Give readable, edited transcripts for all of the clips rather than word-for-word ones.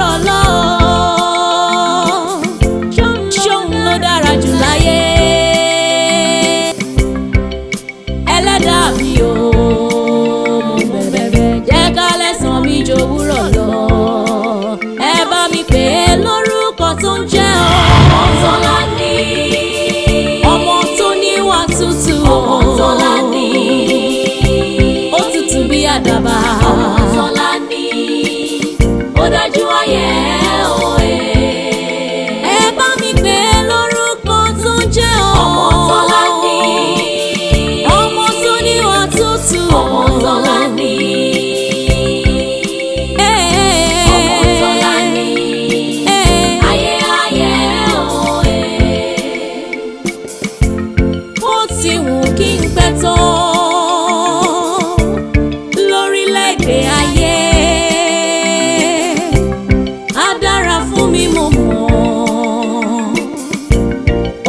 jòwúrọ̀ lọ. Ṣóun ló dára jù láyé. Ẹlẹ́dàá mi ò, mo bẹ̀bẹ̀, jẹ́ ká lẹ́sàn mi jòwúrọ̀ lọ. Ẹ bá mi pè é lórúkọ tó ń jẹ́ ọ́. Ọmọ Tọ́lá ní. Ọmọ tó níwà tútù. Ọmọ Tọ́lá ní. Ó tutù bí àdàbà. Ọmọ Tọ́lá ní. Ó dájú ayé òye. Ẹ bá mi pè é lórúkọ tó ń jẹ́ ọ́. Ọmọ Tọ́lá ní. Ọmọ tó níwà tútù. Ọmọ Tọ́lá ní. Ọmọ Tọ́lá ní. Ayé ayé òye. Ó ti wù kí n pẹ́ tó lórílẹ̀‐èdè ayé, á dára fún mi, mo mọ̀.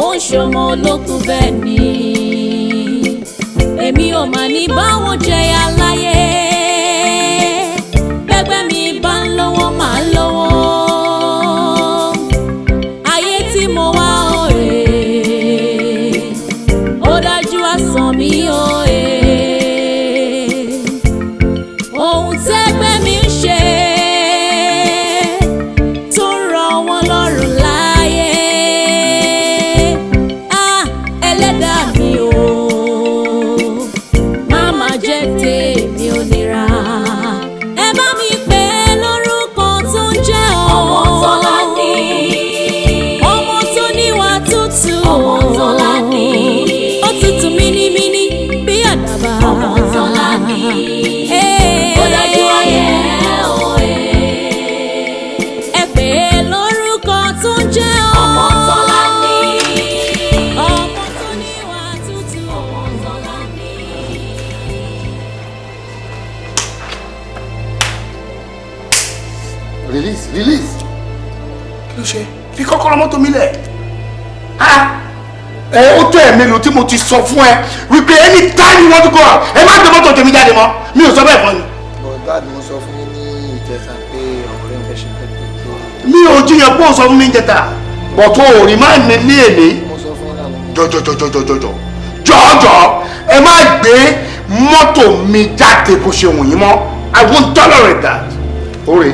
Ó ń ṣọmọ olókùn bẹ́ẹ̀ ni, èmi ò mà ní báwọn jẹyà láyé. Bẹ́gbẹ́ mi bá ń lówó, màá lówó. Ayé tí mo wá òye, ó dájú àsàn mi òye. Ohun tẹ́gbẹ́ mi ń ṣe tó ń rọ wọn lọ́rùn láyé, ah, ẹlẹ́dàá mi o, má má jẹ́ tèmi ò nira. Ẹ bá mi pè é lórúkọ tó ń jẹ́ ọ́. Ọmọ Tọ́lá ní. Ọmọ tó níwà tútù. Ọmọ Tọ́lá ní. Ó tutù mínímíní bí àdàbà. Ọmọ Tọ́lá ní. Ó dájú ayé òye. Ẹ pè é lórúkọ tó ń jẹ́ ọ́. Ọmọ Tọ́lá ní. Ọmọ tó níwà tútù. Ọmọ Tọ́lá ní. Release, release. Kí ló ṣe? Fi kọ́kọ́rọ́ mọ́tò mi lẹ̀. Ah, ẹ ó tó ẹ̀ mélòó tí mo ti sọ fún ẹ wípé anytime you want to go out, ẹ má gbé mọ́tò tèmi jáde mọ́. Mi ò sọ bẹ́ẹ̀ fún ẹ. But Dad, mo sọ fún yín ní ìjẹta pé ọ̀rẹ́ mi fẹ́ ṣe birthday pé. Mi ò jiyàn pé ó sọ fún mi ń jẹta, but o ò remind mi ní èmi. Mo sọ fún yín lánàá. Jọjọjọjọjọjọ, jọjọ, ẹ má gbé mọ́tò mi jáde bó ṣe wù yín mọ́. I won't tolerate that. Oore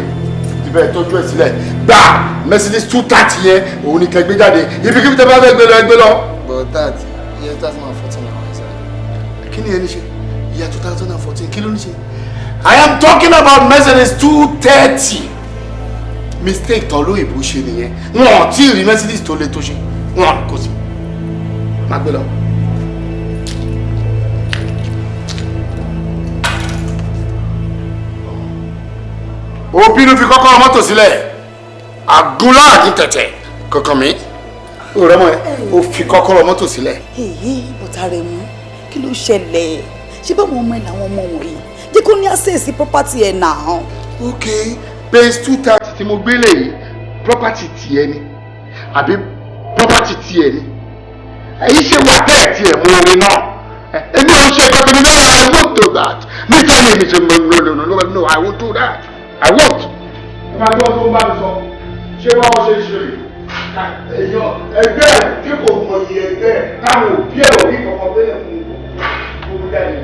ibẹ̀ tọ́jú ẹ̀ sílẹ̀, gbà Mercedes 230 yẹn, òun ni kẹ́ gbé jáde ibikíbi tẹ́ bá fẹ́ gbé lọ, ẹ gbé lọ. But Dad, year 2014 na wọ́n sá. Kí ni ẹni ṣe ìyá 2014? Kí ló ní ṣe? I am talking about Mercedes 230. Mistake tán lóyìnbó ṣe nìyẹn. Wọn ò tí ì rí Mercedes tó le tó ṣe, wọn kò sí. Má gbé lọ. Ó bínú fi kọ́kọ́rọ́ mọ́tò sílẹ̀, àgúnláàdín tẹ̀tẹ̀ kankan mi ó rẹ́ mọ́ ẹ, ó fi kọ́kọ́rọ́ mọ́tò sílẹ̀. Èyí bọ̀tà rẹ̀ mú, kí ló ṣẹlẹ̀? Ṣé báwọn ọmọ ẹ̀ làwọn ọmọ wọ̀nyí? Jẹ́ kó ní access sí property ẹ̀ náà. Ok, Benz 230 tí mo gbélé yìí, property tiẹ̀ ni àbí property tiẹ̀ ni? Èyí ṣe wà bẹ́ẹ̀ tiẹ̀ mú orin náà. Èmi ò ń ṣe nǹkan tèmi náà. I won't do that. Nítorí èmi ṣe, no, no, no, no, no, I won't do that. I won't. Ẹ máa gbọ́ tó ń bá mi sọ. Ṣé báwọn ṣe ń ṣe rèé? Èèyàn ẹgbẹ́ ẹ̀ tí kò mọ iye ẹgbẹ́ ẹ̀, táwọn òbí ẹ̀ ò ní kankan bẹ́ẹ̀ fún un kó jáde.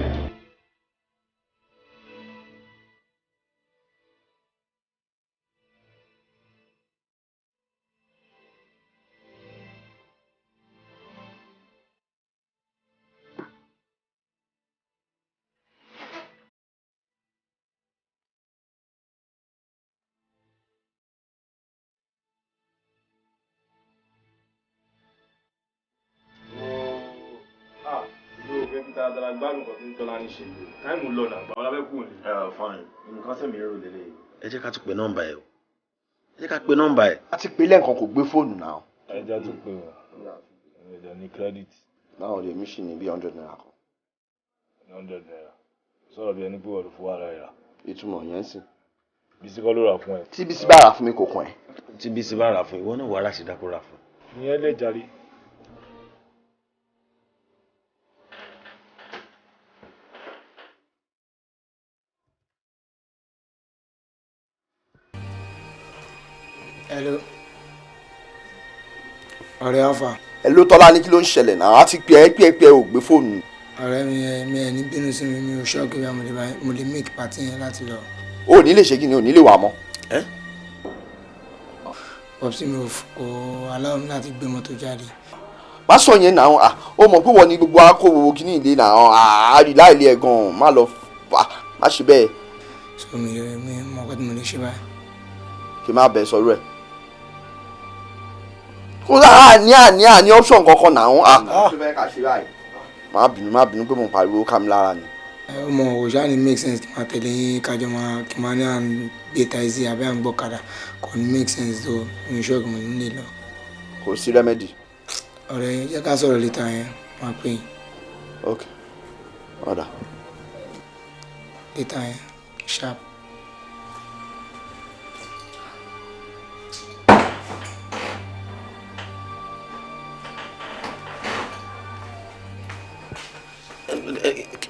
Dáradára gbádùn nǹkan tí ń tọ́lá ní ṣe yìí. Time lọ nà, gbà wọlé kúrò ní. Ẹ fine, nǹkan tẹ̀mí rò lélẹ̀. Ẹ jẹ́ ká tún pe nọ́mbà ẹ o. Ẹ jẹ́ ká pe nọ́mbà ẹ. A ti pe lẹ́ẹ̀kan, kò gbé fóònù náà. Ẹ jẹ́ tún pé wọn. Ẹ jẹ́ ní credit. Báwo lè mí sì ní bí ₦100 kan. ₦100. Sọ̀rọ̀ bí ẹni pé wọ́n ló fún wa rà. Ìtumọ̀ yẹn sì. Bísí kọ́ ló rà fún ẹ. Tí Bísí bá rà fún mi, kò kàn ẹ́. Tí Bísí bá rà fún ìwọ náà, wàá rà sí dákó rà fún. Ìyẹn lè jàre. Hello. Ọ̀rẹ́ Alfa. Hello Tọ́lá ní kí ló ń ṣẹlẹ̀ náà? A ti pè ẹ́ pè ẹ́ pè ẹ́ ò gbé fóònù. Ọ̀rẹ́ mi ẹ mi ẹ ní bínú sí mi, mi ò ṣọ́ọ̀kì bí mo lè make party yẹn láti lọ. O ò ní lè ṣe kí ni, o ò ní lè wà mọ́. Popsi mi ò kò allow mi láti gbé mọ́tò jáde. Má sọ yẹn náà, ó mọ̀ pé wọ́n ní gbogbo akówó kíní ìlé náà, àárí láìlé ẹ̀ gan-an, má lọ má ṣe bẹ́ẹ̀. So mi mọ ọkọ tí mo lè ṣe báyìí. Kí n má bẹ sọ̀rọ̀ ẹ̀. Kó sáà ní option kankan náà. Má bínú pé mo ń pariwo ká mi lára ni. Ó mọ òòṣà ni make sense kí n máa tẹ̀lé yín kájọ máa kí n máa ní à ń gbé taxi àbí à ń gbọ́kadà, kò ní make sense tó mi ṣọ́ọ̀kì mo nílé lọ. Kò sí remedy. Ọ̀rẹ́ yín jẹ́ ká sọ̀rọ̀ later yẹn, máa pè yín. Ok, ọ̀dà. Later yẹn, sharp.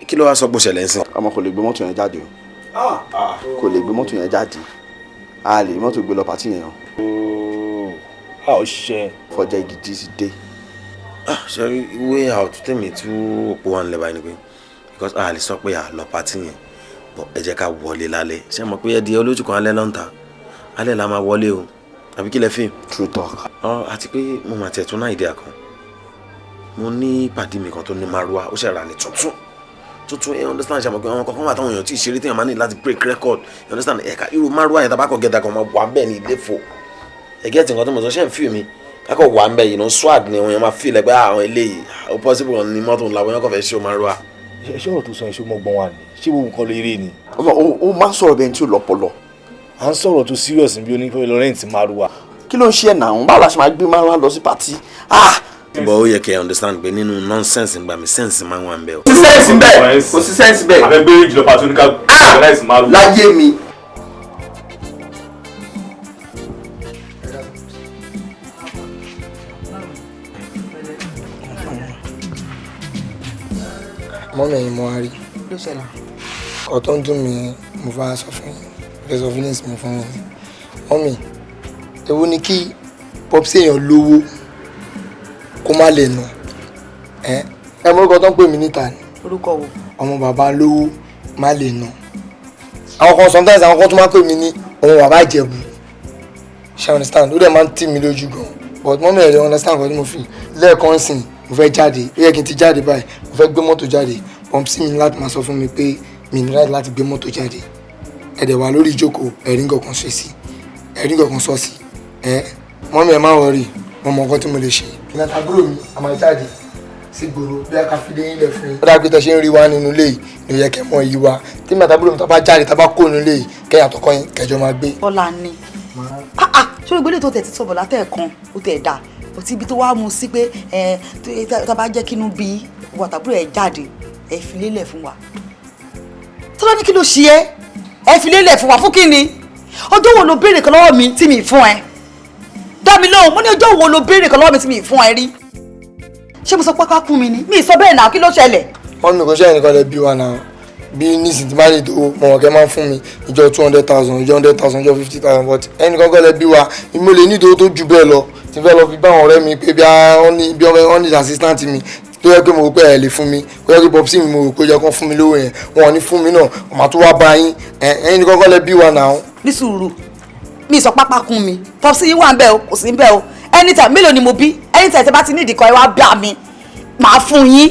Kí ló wá sọ pé ó ṣẹlẹ̀ ń sìn? Ọmọ kò lè gbé mọ́tò yẹn jáde o. Kò lè gbé mọ́tò yẹn jáde. A lè mọ́tò gbé lọ pàtí yẹn o. A ò ṣe. Fọjá gidi ti dé. Ṣe way out tèmi tí òpó wa ń lẹ báyìí ni pé because a lè sọ pé a lọ pàtí yẹn, but ẹ jẹ́ ká wọlé lálẹ́. Ṣé mo pé ẹdí olójú kan alẹ́ lọ́ǹta? Alẹ́ la máa wọlé o. Àbí kí lẹ fi? True talk. Àti pé mo máa tẹ̀ tún náà ìdí àkàn. Mo ní pàdé mi kan tó ní márúwá, ó ṣe rà ní tuntun. Tuntun, ẹ understand, ṣe àmọ́ pé àwọn kankan wà táwọn èèyàn tí ì ṣeré téèyàn máa ní láti break record, you understand, ẹ̀ka irú márúwá yẹn tabakọ̀ gẹ̀dà kan máa wà ń bẹ̀ ní ilé fò ẹ gẹ́tì nǹkan tó mọ̀ sọ, ṣé ń fi mi kákọ̀ wà ń bẹ̀ yìí swag ni àwọn èèyàn máa fi lẹ́gbẹ́ àwọn eléyìí ó possible ní mọ́tò ńlá wọn kò fẹ́ ṣe márúwá. Ṣé ọ̀rọ̀ tó sọ yẹn ṣó mọ́ gbọ́n wa ni? Ṣé gbogbo nǹkan lè rí ni? Ó máa ń sọ̀rọ̀ bẹ́ẹ̀ tí ò lọ́pọlọ. À ń sọ̀rọ̀ tó serious bí onífẹ́ lọ rẹ́ǹtì márúwá. Kí ló ń ṣe ẹ̀ náà? Báwo la ṣe máa gbé márúwá lọ sí pàtí? But ó yẹ kẹ́ understand pé nínú nonsense ngbà mi sense máa ń wà ń bẹ̀ o. Kò sí sense ń bẹ̀, kò sí sense bẹ̀. Àfẹ́ gbé jùlọ pàtó ní ká organize márùn. Láyé mi. Mọ́mí ẹ̀yin mo wá rí. Ọ̀tọ̀ tó ń dùn mí mo fà sọ fún yín, best of feelings mi fún yín. Mọ́mí, èwo ni kí popsi èèyàn lówó kó má lè nà ẹ ẹ mọ orúkọ tó ń pè mí níta ni. Orúkọ wo? Ọmọ bàbá lówó má lè nà. Àwọn kan sometimes àwọn kan tó máa ń pè mí ní ọmọ bàbá Ìjẹ̀bú. Ṣé understand? Ó dẹ̀ máa ń tì mí lójú gan. But mọ́mí ẹ̀ lè understand nǹkan tí mo fi lẹ́ẹ̀kan sìn, mo fẹ́ jáde, ó yẹ kí n ti jáde báyìí, mo fẹ́ gbé mọ́tò jáde. Pọ̀npsí mi láti máa sọ fún mi pé mi ní láti láti gbé mọ́tò jáde. Ẹ dẹ̀ wà lórí ìjókòó, ẹ̀rí nǹkan ṣe sí, ẹ̀rí nǹkan sọ sí. Ẹ mọ́mí ẹ̀ má worry, mo mọ nǹkan tí mo lè ṣe. Ìyá àbúrò mi a máa jáde sí gbòòrò bí a kà fi léyìn lẹ̀ fún yín. Ó dàgbé tẹ ṣe ń rí wa nínú ilé yìí ni ó yẹ kẹ́ mọ iyì wa. Tí mi àtàbúrò mi tó bá jáde tá bá kó nínú ilé yìí kẹ́yìn àtọkọ yín kẹjọ máa gbé. Bọ́lá ni ṣé ìgbélé tó tẹ̀ ti sọ̀bọ̀ látẹ̀ẹ̀kan ó tẹ̀ dà ó ti ibi tó wá mu sí pé ẹ tá bá jẹ́ kínú bí wà tàbúrò ẹ̀ jáde ẹ fi lélẹ̀ fún wa. Tọ́lá ní kí ló ṣe ẹ́ ẹ fi lélẹ̀ fún wa fún kí ni? Ọjọ́ wo lo béèrè kan lọ́wọ́ mi tí mi fún ẹ? Dá mi lóhùn, mo ní ọjọ́ wo lo béèrè kan lọ́wọ́ mi tí mi fún ẹ rí? Ṣé mo sọ pápá kún mi ni? Mi sọ bẹ́ẹ̀ náà, kí ló ṣẹlẹ̀? Wọ́n ní kò ṣe ẹnìkan lè bí wa náà. Bí nísìnyí tí bá lè tó mọ̀ wọ́n kẹ́ máa ń fún mi ìjọ 200,000, ìjọ 100,000, ìjọ 50,000, but ẹnìkan kọ́ lè bí wa. Mo lè ní ìdòwò tó ju bẹ́ẹ̀ lọ. Tí fẹ́ lọ fi bá àwọn ọ̀rẹ́ mi pé bí wọ́n ní assistant mi tó yẹ pé mo rò pé ẹ lè fún mi, kó yẹ pé popsi mi mo rò pé ó yẹ kán fún mi lówó yẹn, wọn ò ní fún mi náà, màá tún wá bá yín. Ẹ̀yin nìkan kọ́ lè bí wa náà. Ní sùúrù, mi sọ pápá kún mi, popsi yín wà ń bẹ̀ o, kò sí ń bẹ̀ o. Anytime mélòó ni mo bí, anytime tẹ bá ti ní ìdíkan ẹ wá bá mi, màá fún yín.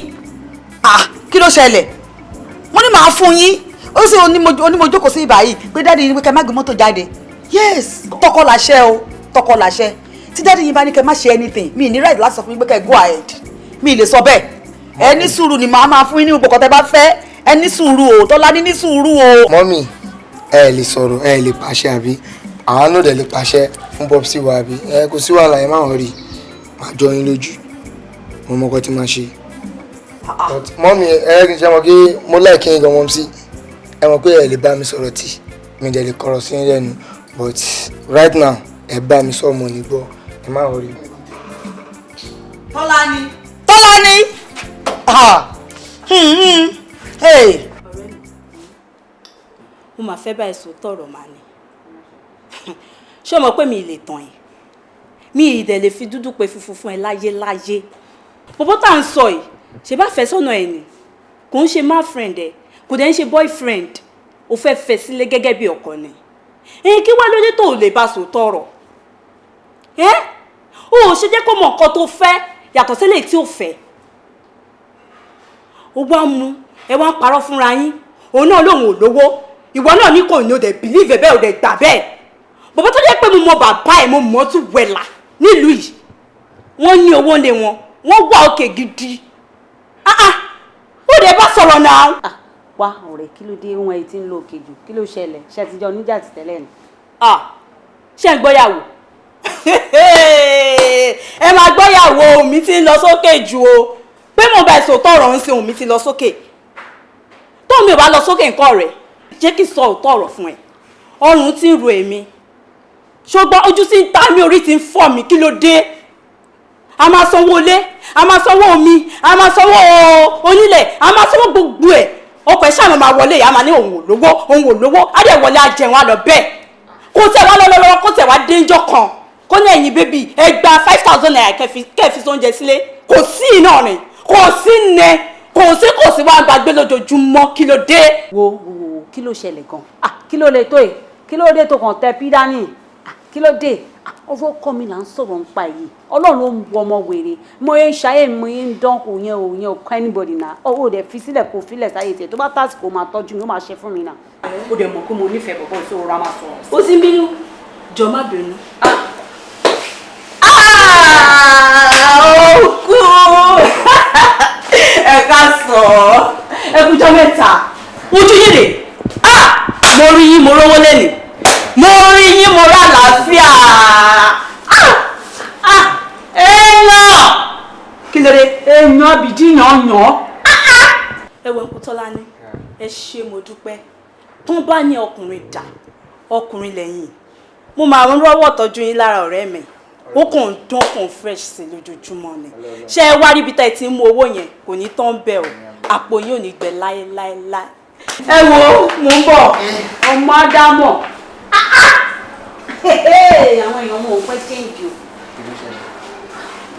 Ah, kí ló ṣẹlẹ̀? Mo ní màá fún yín. Ó sì onímọ̀ jókòó sí ibà yìí pé dáàdi yín pé kẹ́ má gbé mọ́tò jáde. Yes, tọkọ làṣẹ o, tọkọ làṣẹ. Tí dáàdi yín bá ní kẹ́ má ṣe anything, mi ní right láti sọ fún yín pé kẹ́ go ahead. Mi lè sọ bẹ́ẹ̀. Ẹ ní sùúrù ni màá máa fún yín ní gbogbo nǹkan tẹ́ bá fẹ́. Ẹ ní sùúrù o, Tọ́lá ní ní sùúrù o. Mọ́mì, ẹ lè sọ̀rọ̀, ẹ lè pàṣẹ àbí? Àwọn náà dẹ̀ lè pàṣẹ fún popsi wa àbí? Ẹ kò sí wàhálà, ẹ má worry, màá jọ yín lójú. Mo mọ nǹkan tí màá ṣe. Mọ́mì, ẹ kì í ṣe mọ̀ kí mo like yín gan mọ́ sí. Ẹ mọ̀ pé ẹ lè bá mi sọ̀rọ̀ tí mi dẹ̀ lè kọ̀rọ̀ sí yín lẹ́nu, but right now ẹ bá mi sọ mo ní gbọ́, ẹ má worry. Tọ́lá ni. Tọ́lá ni. Ọ̀rẹ́ mi, mo máa fẹ́ báyìí sọ tọ̀rọ̀ màá ni. Ṣé o mọ̀ pé mi ì lè tàn ẹ́? Mi ì dẹ̀ lè fi dúdú pe funfun fún ẹ láyé láyé. Bọ̀bọ̀ tá à ń sọ yìí, ṣe bá fẹ́ sọ́nà ẹ̀ ni, kò ń ṣe man friend ẹ, kò dẹ̀ ń ṣe boyfriend. O fẹ́ fẹ́ sílé gẹ́gẹ́ bí ọkọ ni. Ẹ̀yin kí wá lóde tó o lè bá sòótọ́ ọ̀rọ̀ ẹ́? O ò ṣe jẹ́ kó mọ nǹkan tó fẹ́ yàtọ̀ sílẹ̀ tí ò fẹ́. Ó wá mú ẹ, wá ń parọ́ fúnra yín. Òun náà lòun ò lówó, ìwọ náà ní kò ní. O dẹ̀ believe bẹ́ẹ̀, o dẹ̀ gbà bẹ́ẹ̀. Bàbá tó jẹ́ pé mo mọ bàbá ẹ̀, mo mọ̀ tún wẹ̀là nílùú yìí, wọ́n ní owó lé wọn, wọ́n wà òkè gidi. Ah ah, ó dẹ̀ bá sọ̀rọ̀ náà. Ah, wá ọ̀rẹ́, kí ló dé? Ohun ẹ̀ tí ń lo òkè jù, kí ló ṣẹlẹ̀? Ṣe ti jọ níjà ti tẹ́lẹ̀ ni? Ah, ṣé ń gbọ́yàwó? Ẹ máa gbọ́yàwó mi ti ń lọ sókè jù o, pé mo bá ẹ̀sùn tọ̀rọ̀ ń sin òun mi ti lọ sókè. Tó mi ò bá lọ sókè nǹkan rẹ̀, jẹ́ kí n sọ òótọ́ ọ̀rọ̀ fún ẹ. Ọrùn ti ń ro èmi, ṣùgbọ́n ojú ti ń ta mí, orí ti ń fọ́ mi. Kí ló dé? A máa sanwó ilé, a máa sanwó omi, a máa sanwó onílẹ̀, a máa sanwó gbogbo ẹ̀. Ọkọ̀ ẹ̀ ṣáà máa wọlé, ìyá máa ní òun ò lówó, òun ò lówó. Á dẹ̀ wọlé, á jẹun, á lọ bẹ́ẹ̀. Kó tẹ̀ wá lọ́lọ́lọ́wọ́, kó tẹ̀ wá déńjọ́ kan, kó ní, "Ẹ̀yin baby, ẹ gba ₦5,000 kẹ́ẹ̀fi sóúnjẹ sílé." Kò sí iná rìn, kò sí nẹ, kò sí, kò sí. Wá gbàgbé lójoojúmọ́, kí ló dé? Wo wo wo, kí ló ṣẹlẹ̀ gan? Ah, kí ló lè tó yìí? Kí ló dé tó kàn tẹ pí dání? Ah, kí ló dé? Ah, ọ̀rọ̀ ọkọ mi là ń sọ̀rọ̀ nípa yìí. Ọlọ́run ló ń wọ ọmọ wèrè. Mo yẹn ń ṣayé mi, mo yẹn ń dán, kò yẹn ò yẹn ò kọ́ anybody náà. Ọwọ́ rẹ̀ fi sílẹ̀, kò filẹ̀ sáyé tiẹ̀. Tó bá tásìkò, máa tọ́jú mi, ó máa ṣe fún mi náà. Ó dẹ̀ mọ̀ pé mo nífẹ̀ẹ́ bọ̀bọ̀ ìṣòro ra máa sọ̀rọ̀. Ó ti ń bínú, jọ má bínú. Òkú, ẹ ká sọ, ẹ kújọ mẹ́ta, ojú yìí rè. Mo rí yín, mo rówó lẹ́nìí, mo rí yín, mo rà àlàáfíà. Èèyàn, kí ló dé? Èèyàn àbìdí yàn yàn. Ẹ wọ ẹkú tọ́lá ní, ẹ ṣé, mo dúpẹ́. Tó ń bá ní ọkùnrin dà, ọkùnrin lẹ́yìn. Mo máa ń rọ́wọ́ tọ́jú yín lára ọ̀rẹ́ mi. Ó kàn ń dán, kàn fresh sí lójoojúmọ́ ni. Ṣé ẹ wá ríbi tá ẹ ti ń mú owó yẹn? Kò ní tán bẹ́ẹ̀ o, àpò yín ò ní gbẹ láéláéláé. Ẹ wo, mò ń bọ̀. Ọmọ ádámọ̀, àwọn èèyàn mọ̀ ò pẹ́ change o.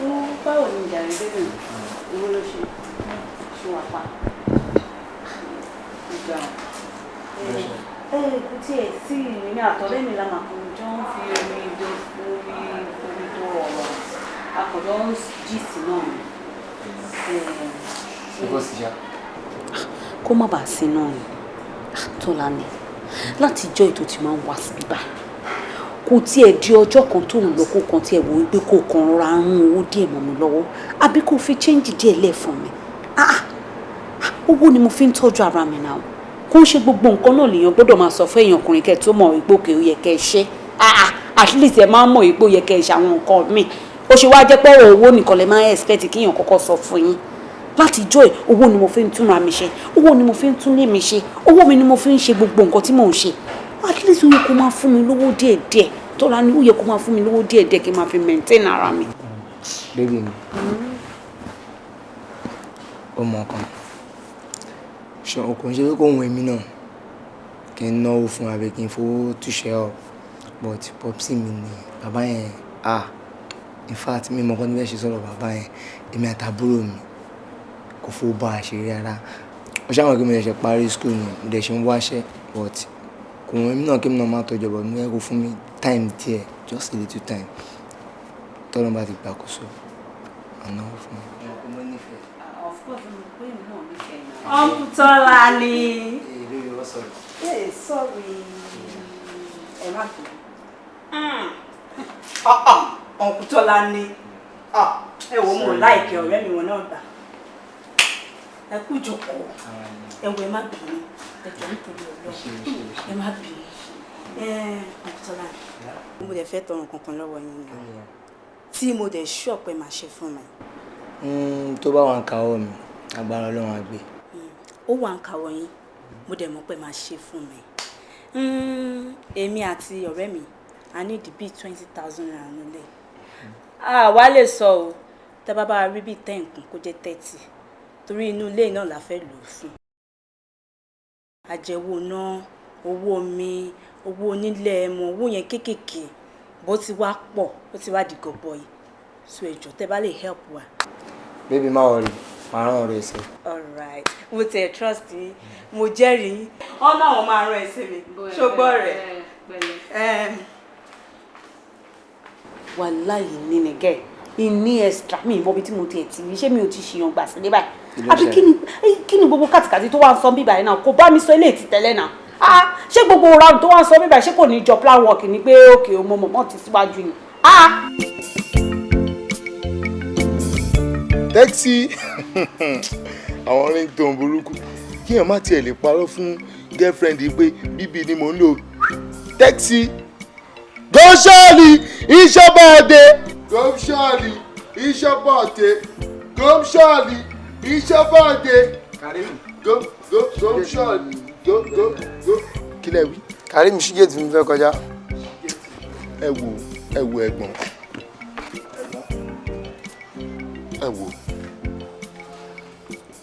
Ó báwo ni ìjà rẹ bẹ́ẹ̀? Owó ló ṣe ṣe wà pa ìgbà ẹ kò tiẹ̀ sí ìrìn àtọ̀rẹ́ mi la màá jọ ń fi omi do omi omi tó ọ̀rọ̀ akọ̀jọ́ ń gist náà ni. Ṣé kò sí ṣá? Kó má bàa sí náà ni. Tọ́lá ni láti ijọ́ ètò tí máa ń wá síbí báyìí, kò tiẹ̀ di ọjọ́ kan tó ń lọ, kó kan tiẹ̀ wò wípé kó kàn rọra ń owó díẹ̀ mọ́ mi lọ́wọ́, àbí kó fi change díẹ̀ lẹ̀ fún mi. Ah, owó ni mo fi ń tọ́jú ara mi náà. Kó ń ṣe gbogbo nǹkan náà lèèyàn gbọ́dọ̀ máa sọ fún èèyàn ọkùnrin kẹ́ tó mọ̀ wípé òkè ó yẹ kẹ́ ẹ ṣe. Ah, at least ẹ máa ń mọ̀ wípé ó yẹ kẹ́ ẹ ṣe àwọn nǹkan míì. Ó ṣe wá jẹ́ pé ọ̀rọ̀ owó nìkan lè máa ń expect kíyàn kọ́kọ́ sọ fún yín láti jọ́ ẹ̀? Owó ni mo fi ń túnra mi ṣe, owó ni mo fi ń túnlé mi ṣe, owó mi ni mo fi ń ṣe gbogbo nǹkan tí mò ń ṣe. At least ó yẹ kó máa fún mi lówó díẹ̀díẹ̀. Tọ́lá ni ó yẹ kó máa fún mi lówó díẹ̀díẹ̀ kí n máa fi maintain ara mi. Baby mi, ó mọ nǹkan ṣe, kò ń ṣe pé kò wọ́n èmi náà kí n náwó fún àbí kí n fowó túṣẹ́ ọ, but popsi mi ni bàbá yẹn. Ah, in fact, mi mọ̀ kọ́ ní bẹ́ẹ̀ ṣe sọ̀rọ̀ bàbá yẹn. Èmi àtàbúrò mi kò fowó bá a ṣeré rárá. Ó ṣàwọn kí mo ṣẹ̀ṣẹ̀ parí school ni, mo dẹ̀ ṣe ń wáṣẹ́, but kò wọ́n èmi náà kí èmi náà má tọ́jú, but mo yẹ kó fún mi time díẹ̀, just a little time. Tọ́lọ́ bá ti gbàkóso, àná fún mi. Of course, mo pé èmi náà nífẹ̀ẹ́ náà. Uncle Tọ́lá ni. Hey, baby, what's up? Hey, sorry. Ẹ má bínú. Uncle Tọ́lá ni. Ẹ wo, mo like ọ̀rẹ́ mi, wọn náà gbà. Ẹ kú jókòó. Ẹ wo, ẹ má bínú. Ẹ jọ̀ọ́, nítorí Ọlọ́run. Ẹ má bínú. Ẹ Uncle Tọ́lá ni. Mo dẹ̀ fẹ́ tọrọ kankan lọ́wọ́ yín ni. Tí mo dẹ̀ sure pé màá ṣe fún mi. Tó bá wà ń kàwọ́ mi, agbára Ọlọ́run á gbé. Ó wà ń kàwọ́ yín, mo dẹ̀ mọ̀ pé máa ṣe fún mi. Èmi àti ọ̀rẹ́ mi, a ní ìdí bíi ₦20,000 nílé. Àwa lè sọ o, tẹ́ bá rí bíi 10 kún, kó jẹ́ 30, torí inú ilé náà la fẹ́ lò ó fún. Àjẹwò náà, owó omi, owó onílẹ̀, ẹ̀mọ owó yẹn kéékèèké. Bó ti wá pọ̀, ó ti wá di gọbọi. So ẹ jọ̀ọ́, tẹ́ bá lè help wa. Baby, má worry, màá rán ọ̀rẹ́ sí. Alright, mo tẹ̀ trust yín, mo jẹ́rìí yín. Ọ̀nà àwọn máa rán ẹ sí mi, ṣùgbọ́n rẹ̀. Wàláì ní nìgẹ̀ ìní extra mi ìmọ̀ ibi tí mo tiẹ̀ ti rí. Ṣé mi ò ti ṣìyàn gbà sílé báyìí? Àbí kí ni gbogbo kàtìkàtì tó wà ń sọ bíbá yìí náà? Kò bá mi sọ eléyìí ti tẹ́lẹ̀ náà. Ah, ṣé gbogbo round tó wà ń sọ bíbá yìí, ṣé kò ní jọ plan work ni pé òkè o mo mọ̀ mọ́ ti síwájú ni? Ah. Taxi, àwọn ringtone burúkú, kí èèyàn má tiẹ̀ lè parọ́ fún girlfriend yìí pé bíbí ni mò ń lò. Taxi, gọ́ṣọ́ọ̀lì ìṣọ́bọ̀dé, gọ́ṣọ́ọ̀lì ìṣọ́bọ̀dé, gọ́ṣọ́ọ̀lì ìṣọ́bọ̀dé, gọ́ṣọ́ọ̀lì gọ́ gọ́ gọ́. Kí lẹ wí? Karim, ṣí gate mi, fẹ́ kọjá. Ẹ wo, ẹ wo, ẹ̀gbọ́n, ẹ wo,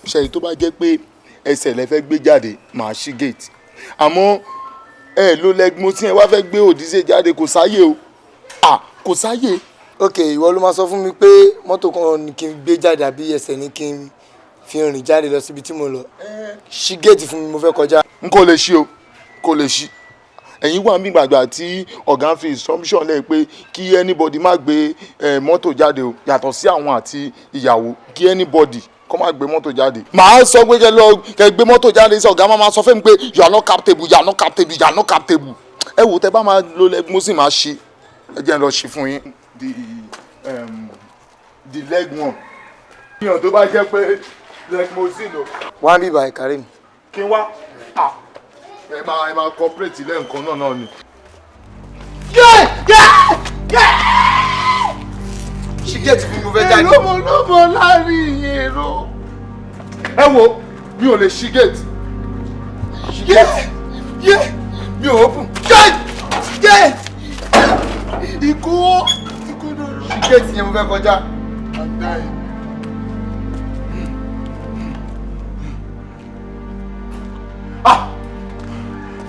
ṣe tó bá jẹ́ pé ẹsẹ̀ lẹ fẹ́ gbé jáde, màá ṣí gate. Àmọ́ ẹ ló lẹ́gbọ́n tí ẹ wá fẹ́ gbé òdìsẹ́ jáde, kò sáyè o, à kò sáyè. Ok, ìwọ ló máa sọ fún mi pé mọ́tò kan ni kí n gbé jáde àbí ẹsẹ̀ ni kí n fi rìn jáde lọ síbi tí mo lọ. Ṣí gate fún mi, mo fẹ́ kọjá. N kò lè ṣí o, kò lè ṣí. Ẹ̀yin wà mí gbàgbà tí ọ̀gá ń fi instruction lẹ̀ pé kí anybody má gbé mọ́tò jáde o, yàtọ̀ sí àwọn àti ìyàwó, kí anybody kó má gbé mọ́tò jáde. Màá sọ pé kẹ lọ kẹ gbé mọ́tò jáde sí, ọ̀gá máa sọ fún mi pé you are not capable, you are not capable, you are not capable. Ẹ wò, tẹ bá máa lo leg mo sì máa ṣí, ẹ jẹ́ n lọ ṣí fún yín the leg one. Ìyàn tó bá jẹ́ pé leg mo sì lò. Wá bí báyìí, Karim. Kí n wá? Ah, ẹ máa cooperate lẹ́ǹkan náà náà ni. Yé yé yé, ṣí gate fún mi, mo fẹ́ jáde. Èrò mo ló mọ láàrin èrò. Ẹ wo, mi ò lè ṣí gate. Yé yé, mi ò open. Yé yé, ikú ikú lóru. Ṣí gate yẹn, mo fẹ́ kọjá. I'm dying. Ah,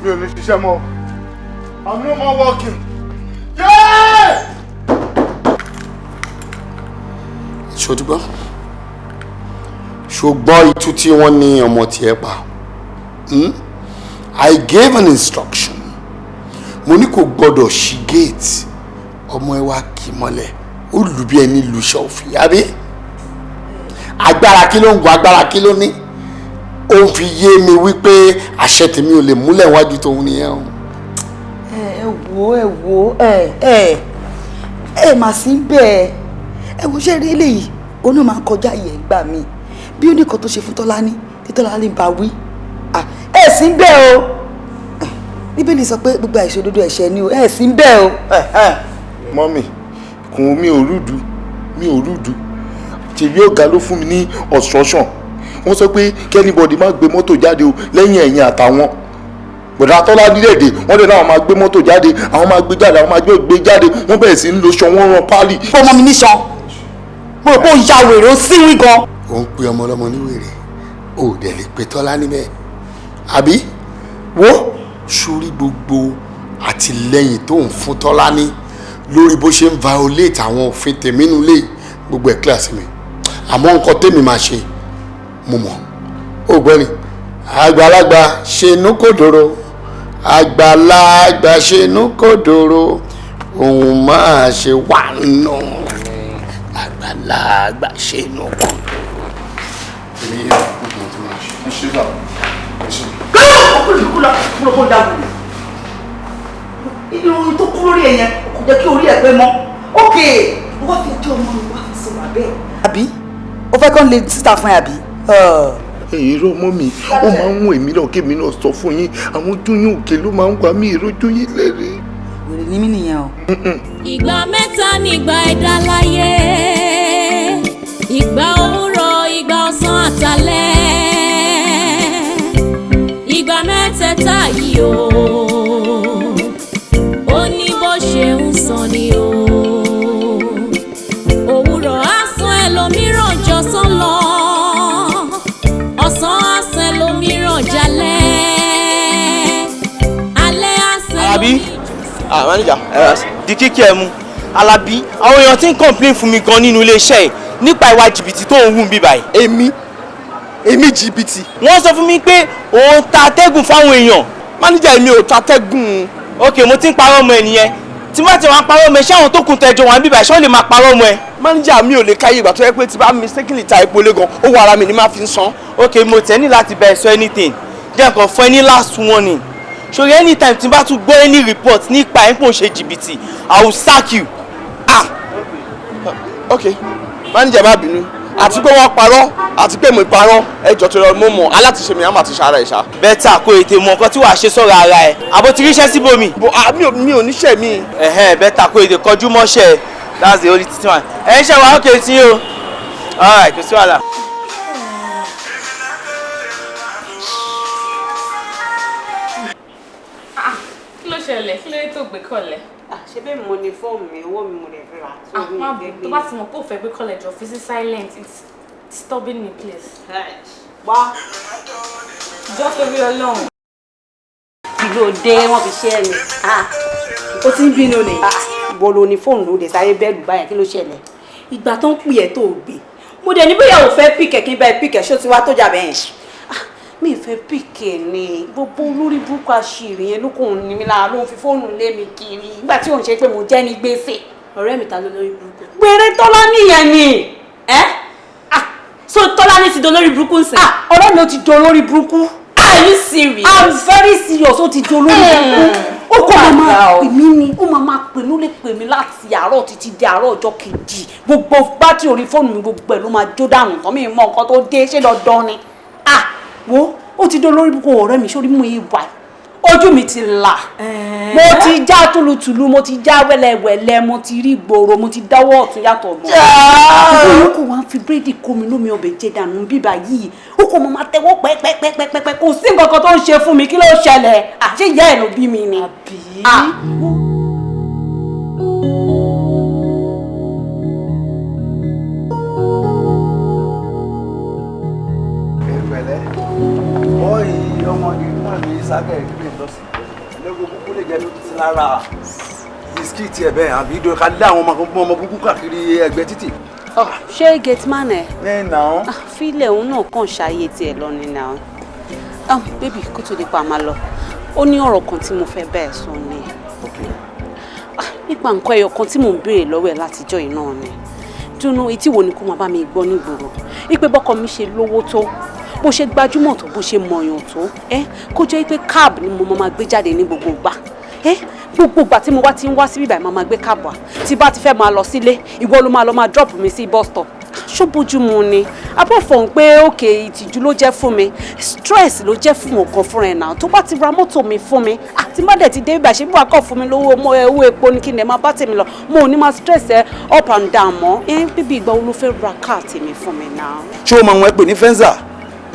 mi ò lè ṣiṣẹ́ mọ́. I'm no more working. Yeah! Ṣòdúgbọ́, ṣùgbọ́n itú tí wọ́n ní ọmọ tiẹ̀ pa, I gave an instruction. Mo ní kò gbọ́dọ̀ ṣí gate. Ọmọ ẹ wá kì í mọ́lẹ̀, ó lù bí ẹni lu ṣọ́ọ̀fì. Àbí agbára kí ló ń gbọ́? Agbára kí ló ní? Ó ń fi yé mi wípé àṣẹ tèmi ò lè múlẹ̀ wájú tòun nìyẹn o. Ẹ wo, ẹ wo, ẹ ẹ mà sí bẹ́ẹ̀. Ẹ wo, ṣe rí eléyìí, òun náà máa ń kọjá ìyẹn gbà mí bí ó ní nǹkan tó ṣe fún Tọ́lání tí Tọ́lání bá wí. Ẹ sí bẹ́ẹ̀ o. Bíbélì sọ pé gbogbo àìṣòdodo ẹ̀ṣẹ̀ ni o. Ẹ sí bẹ́ẹ̀ o. Mummy, kùn mi ò rúdu, mi ò rúdu. Ṣèbí ọ̀gá ló fún mi ní instruction. Wọ́n sọ pé kí anybody má gbé mọ́tò jáde o lẹ́yìn ẹ̀yìn àtàwọn bọ̀dá Tọ́lá nílẹ̀dẹ̀. Wọ́n dẹ̀ náà máa gbé mọ́tò jáde, àwọn máa gbé jáde, àwọn máa gbé jáde. Wọ́n bẹ̀rẹ̀ sí ń lo ṣan, wọ́n rán pálí. Ọmọ mi níṣan, mo rò pé ó ya wèrè, ó síwí gan. Ó ń pe ọmọ ọlọ́mọ ní wèrè, ó dẹ̀ lè pe Tọ́lá níbẹ̀. Àbí wo sórí gbogbo àtìlẹ́yìn tó ń fún Tọ́lá ní lórí bó ṣe ń violate àwọn òfin tèmi nulẹ̀, gbogbo ẹ̀ clear sí mi. Àmọ́ nǹkan tèmi máa ṣe mo mọ̀. Ó gbọ́ ni àgbàlagbà ṣe inú kò dòrò, àgbàlagbà ṣe inú kò dòrò, òun máa ṣe wà nù, àgbàlagbà ṣe inú kò dòrò. Èmi yóò kó tó máa ṣe. Ẹ ṣe bá ẹ ṣe. Ọkùnrin kú lọ, mo rò pé ó ya wèrè. Irun tó kú lórí ẹ̀ yẹn kò jẹ́ kí orí ẹ̀ pé mọ́. Ókè, wọ́n fi ẹjọ́ ọmọ mi wá fi sọ wà bẹ́ẹ̀. Àbí o fẹ́ kán lè síta fún ẹ, àbí? Èrò ọmọ mi, ó máa ń wùn èmi náà kémi náà sọ fún yín, àwọn ojú yín òkè ló máa ń wà mí, ìrójú yín lérè. Wèrè ní mí nìyẹn o. Ìgbà mẹ́ta nígbà ẹ̀dá láyé: ìgbà òwúrọ̀, ìgbà ọ̀sán àtàlẹ́. Ìgbà mẹ́tẹ̀ẹ̀ta yìí o, ó ní bó ṣe ń sàn ni o. Òwúrọ̀ á sàn ẹlòmíràn jọ̀sán lọ, ọ̀sán á sàn ẹlòmíràn jalẹ́, alẹ́ á sàn Àbí ẹlòmíràn. Ah, manager, Di kíkí ẹ mú. Alábí, àwọn èèyàn tí ń complain fún mi gan nínú iléeṣẹ́ ẹ̀ nípa ìwà jìbìtì tó ń hù mí báyìí. Èmi jìbìtì. Wọ́n sọ fún mi pé òun ta atẹ́gùn fáwọn èèyàn. Máníjà, èmi ò ta atẹ́gùn. Ok, mo ti ń parọ́ ọmọ ẹ nìyẹn. Tí wọ́n ti wá ń parọ́ ọmọ ẹ, ṣé àwọn tó kù tẹjọ wà ń bíbà ṣé wọ́n lè máa parọ́ ọmọ ẹ? Máníjà, mi ò lè káyé ìgbà tó yẹ pé tí bá mistakenly ta epo lé gan, owó ara mi ni máa fi ń san. Ok, mo tẹ̀ ní láti bẹ̀rẹ̀ sọ anything. Jẹ́ nǹkan fún ẹ ní last warning. Ṣòrí, anytime tí n bá tún gbọ́ any report nípa ẹ̀ ń pò ń ṣe jìbìtì, I will sack you. Ah, ok, máníjà, má bínú. Àti pé wọ́n parọ́ àti pé mo parọ́, ẹjọ́ tó lọ mo mọ̀ alátiṣe mi á máa ti ṣe ara ẹ̀ ṣá. Better kó ètè mọ nǹkan tí wàá ṣe sọ̀rọ̀ ara ẹ̀. Àbó ti ríṣẹ́ síbòmí. Bó a mi ò níṣẹ́ mi. Ẹ̀hẹ́n, better kó ètè kọjú mọ́ṣẹ́ ẹ̀. That's the only thing. Ẹ̀ ń ṣe wàá ókè tí o. Alright, kò sí wàhálà. Kí ló ṣẹlẹ̀? Kí ló dé tó gbé call ẹ̀? Ṣé bẹ́ẹ̀ mo ní fóònù mi, owó mi mo lè fi rà. Ah, má bù tó bá ti mọ̀ pé ò fẹ́ gbé call ẹ̀, jọ fi sí silent. It's disturbing me, please. Wá. Jọ, torí Ọlọ́run. Kí ló dé? Wọ́n fi ṣe é ni. Ó ti ń bínú ni. Ìwọ ló ní fóònù, ló dé sáré bẹ́ẹ̀lù báyẹn. Kí ló ṣẹlẹ̀? Ìgbà tó ń pè ẹ́ tó gbé, mo dẹ̀ ní bóyá ò fẹ́ pick ẹ̀, kí n bá ẹ pick ẹ̀. Ṣó ti wá tó jà bẹ́ẹ̀? Mi ì fẹ́ pick ẹ̀ ni. Gbogbo olórí burúkú àṣírí yẹn ló kò ní mi lára, ló ń fi fóònù lé mi kiri nígbà tí òun ṣe pé mo jẹ́ ní gbèsè. Ọ̀rẹ́ mi, ta ló lórí burúkú? Gbèrè Tọ́lá nìyẹn ni. Ẹ́, so Tọ́lá ní ti dolórí burúkú ń sìn? Ọ̀rẹ́ mi, ó ti dolórí burúkú. Are you serious? I'm very serious. Ó ti dolórí burúkú. Ó kọ́ máa máa pè mí ni, ó máa máa pè mí, ó lè pè mí láti àárọ̀ títí di àárọ̀ ọjọ́ kejì. Gbogbo bátìrì orí fóònù mi, gbogbo ẹ̀ ló máa jó dànù tán. Mi mọ nǹkan tó dé. Ṣé dandan ni? Ah, wo, ó ti dolórí burúkú, ọ̀rẹ́ mi. Sórí mú ìwà ojú mi ti là, mo ti já túlùtùlù, mo ti já wẹ́lẹ́wẹ́lẹ́, mo ti rí gbòòrò, mo ti dáwọ́ ọ̀tún yàtọ̀ mọ́. Ìgbóhùn kò wá ń fi búrẹ́dì kó mi lómi ọbẹ̀ jẹ dànù bíbá yìí. Ó kò mọ máa tẹ́wọ́ pẹ́pẹ́pẹ́pẹ́. Kò sí nǹkan kan tó ń ṣe fún mi. Kí ló ṣẹlẹ̀? Àṣé ìyá ẹ̀ ló bí mi ni? Àbí. Pẹ̀lẹ́ bọ́ọ̀yì, ọmọge náà ní sákẹ́ ìdílé lọ sí lẹ́gbẹ̀ẹ́ kúkú lè jẹ́ lójú sí lára bisikíìtì ẹ̀ bẹ́ẹ̀, àbí ìdòwò ká lé àwọn ọmọ burúkú káàkiri ẹgbẹ́ títì. Ṣé gate man ẹ? Ẹ nà án. Fílẹ̀, òun náà kàn ṣàyè tiẹ̀ lọ ni nà án. Baby, kó tó di pa máa lọ, ó ní ọ̀rọ̀ kan tí mo fẹ́ bẹ́ẹ̀ sọ ni nípa nǹkan ẹyọ kan tí mò ń béèrè lọ́wọ́ ẹ̀ látijọ́ yìí náà ni. Dúnú etí wo ni kó máa bá mi gbọ́ nígboro ipe bọ́kọ mi ṣe lówó tó, bó ṣe gbajúmọ̀ tó, bó ṣe mọ̀yàn tó ẹ, kó jẹ́ pé cab ni mo máa gbé jáde ní gbogbo ìgbà ẹ. Gbogbo ìgbà tí mo wá ti ń wá síbí báyìí, máa máa gbé cab wá. Tí bá ti fẹ́ máa lọ sílé, ìwọ ló máa lọ máa drop mi sí bus stop. Ṣó bójú mu ni? Apart pé òkè, ìtìjú ló jẹ́ fún mi, stress ló jẹ́ fún ọkàn fúnra ẹ̀ náà. Tó bá ti ra mọ́tò mi fún mi, àti má dẹ̀ ti dé ibà, ṣe bí wàá kọ̀ fún mi lówó owó epo ní kí ni ẹ máa bá tèmi lọ. Mo ò ní máa stress ẹ up and down mọ́ ẹ. Bíbí, ìgbà wo ló fẹ́ ra káà tèmi fún mi náà? Ṣé o mọ àwọn ẹ pè ní Venza?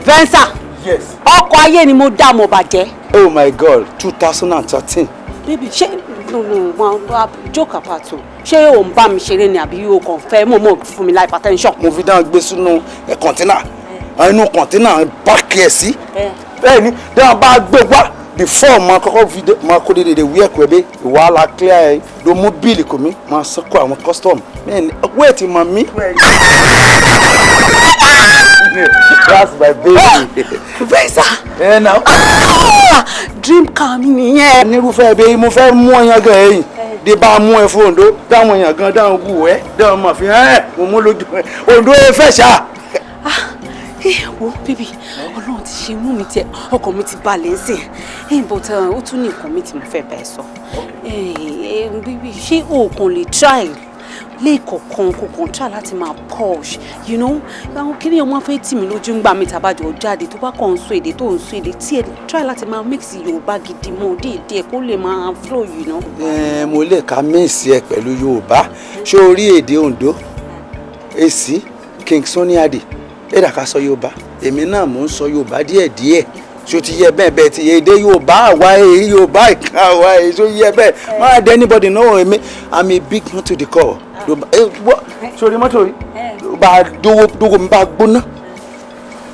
Venza? Yes. Ọkọ̀ ayé ni mo dá, mo bàjẹ́. Oh my God, 2013. Baby, ṣé no, no, wọn joke apart o, ṣé o ń bá mi ṣeré ni àbí o kàn fẹ́ mọ̀ mọ̀ fún mi hypertension? Mo fi dáhùn gbé sínú container, inú container páàkì ẹ̀ sí. Bẹ́ẹ̀ ni dáhùn bá gbé wá before ma kọ́kọ́ fi dé ma kó dédé wí ẹ̀kọ́ ẹ̀bẹ̀ ìwà clear ẹ̀ ló mú bill kò mí ma sọ́kọ̀ àwọn custom. Bẹ́ẹ̀ ni, wait, mọ̀ mí. That's my baby. Venza. Ẹ na. Dream car mi nìyẹn. Nírúfẹ́ ẹbí mo fẹ́ mú ọyàn gan ẹ̀yìn dé bá mú ẹ fún Ondo, dáwọn èèyàn gan dáwọn kú ẹ dáwọn mọ̀ fi hàn ẹ́ mo mú lójú ẹ Ondo ẹ fẹ́ ṣá. Ẹ wo, baby, Ọlọ́run ti ṣe inú mi tiẹ̀, ọkàn mi ti balẹ̀ ń sìn ẹ. But ó tún ní nǹkan mi tí mo fẹ́ bẹ́ẹ̀ sọ. Baby, ṣé o kàn lè try lẹ́ẹ̀kọ̀ọ̀kan, kò kàn try láti máa posh? Àwọn kí ọmọ fẹ́ tì mí lójú ń gbà mí tàbájọ jáde, tó bá kàn ń sọ èdè tó ń sọ èdè tí ẹ try láti máa mix Yorùbá gidi mọ́ díẹ̀díẹ̀ kó lè máa flow. Ẹ mo lè ka mix ẹ pẹ̀lú Yorùbá. Ṣé o rí èdè Ondo èsì King Sunny Adé ẹ̀dà ká sọ Yorùbá, èmi náà mò ń sọ Yorùbá díẹ̀díẹ̀. Ṣó ti yẹ bẹ́ẹ̀? Bẹ́ẹ̀ ti èdè Yorùbá àwa èyí Yorùbá ìka àwa èyí, ṣó yẹ bẹ́ẹ̀? Má dé anybody know èmi, I'm a big man to the core. Sórí mọ́tò yìí bá dówó dówó mi bá gbóná,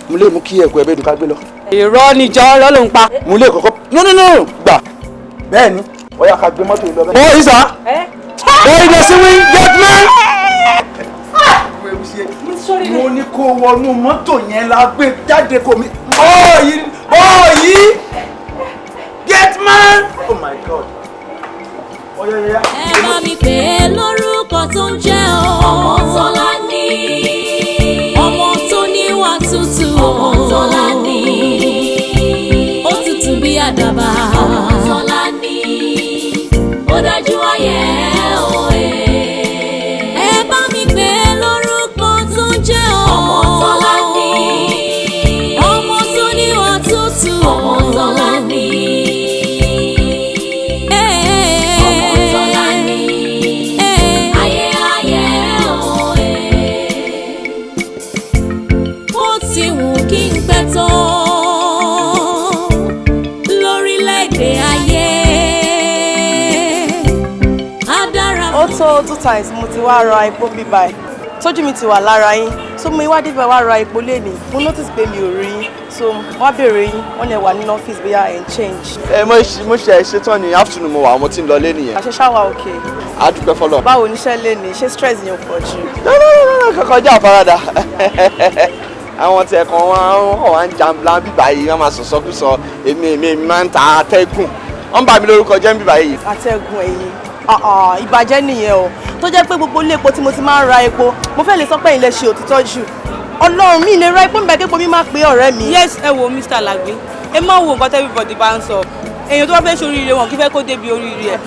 mo lè mú kí ẹ̀kọ́ ẹ bẹ́ẹ̀ dùn ká gbé lọ. Irọ́ níjọ́, irọ́ ló ń pa. Mo lè kọ́kọ́, no, no, no, gbà bẹ́ẹ̀ ni, ọ̀yà ká gbé mọ́tò yìí lọ bẹ́ẹ̀. Ó ìsà Bẹ́ẹ̀ni lọ sí wí gentleman. Mo ní kó wọnú mọ́tò yẹn la gbé jáde kò mí. Bọ́ọ̀yì bọ́ọ̀yì gentleman. Oh my God. Ẹ bá mi pè é lórúkọ tó ń jẹ́ o. Ọmọ Tọ́lá ní. Ọmọ tó níwà tútù. Ọmọ Tọ́lá ní. Ó tutù bí àdàbà. Ọmọ Tọ́lá ní. Ó dájú ayé òye. Ẹ bá mi pè é lórúkọ tó ń jẹ́ o. Ọmọ Tọ́lá ní. Ọmọ tó níwà tútù. Ọmọ Tọ́lá ní. Ọmọ Tọ́lá ní. Ayé ayé òye. Ó ti wù kí n pẹ́ tó lórílẹ̀‐èdè ayé. Á dára Ó tó two times mo ti wá ra epo bí báyìí, tójú mi ti wà lára yín, so mo wá débẹ̀ wá ra epo lénìí, mo notice pé mi ò rí yín, so wá béèrè yín, wọ́n lè wà nínú ọ́fíìsì bóyá ẹ̀ ń change. Ẹ mo ṣe ṣetán ní afternoon, mo wà, mo ti ń lọ lé nìyẹn. Àṣẹ ṣáwa òkè. A dúpẹ́ fọlọ́. Báwo níṣẹ́ lénìí, ṣé stress yẹn ò pọ̀ jù? No, no, no, no, kankan jẹ́ àfaradà. Àwọn tí ẹ̀kan wọn wá ń jambla bíbá yìí, wọ́n máa sọ̀sọ́kùsọ, èmi máa ń ta atẹ́gùn, wọ́n ń bà mí lórúkọ jẹ́ bíbá yìí. Atẹ́gùn ẹ̀yìn ìbàjẹ́ nìyẹn o, tó jẹ́ pé gbogbo ilé epo tí mo ti máa ń ra epo, mo fẹ́ lè sọ pé ilẹ̀ ṣe òtítọ́ jù. Ọlọ́run mi lè ra epo nígbà képo mi máa pé ọ̀rẹ́ mi. Yes, ẹ wo Mr. Lagbe, ẹ má wo nǹkan everybody bá ń sọ. Èèyàn tó bá fẹ́ ṣoríire wọn kí fẹ́ kó débi oríire ẹ̀.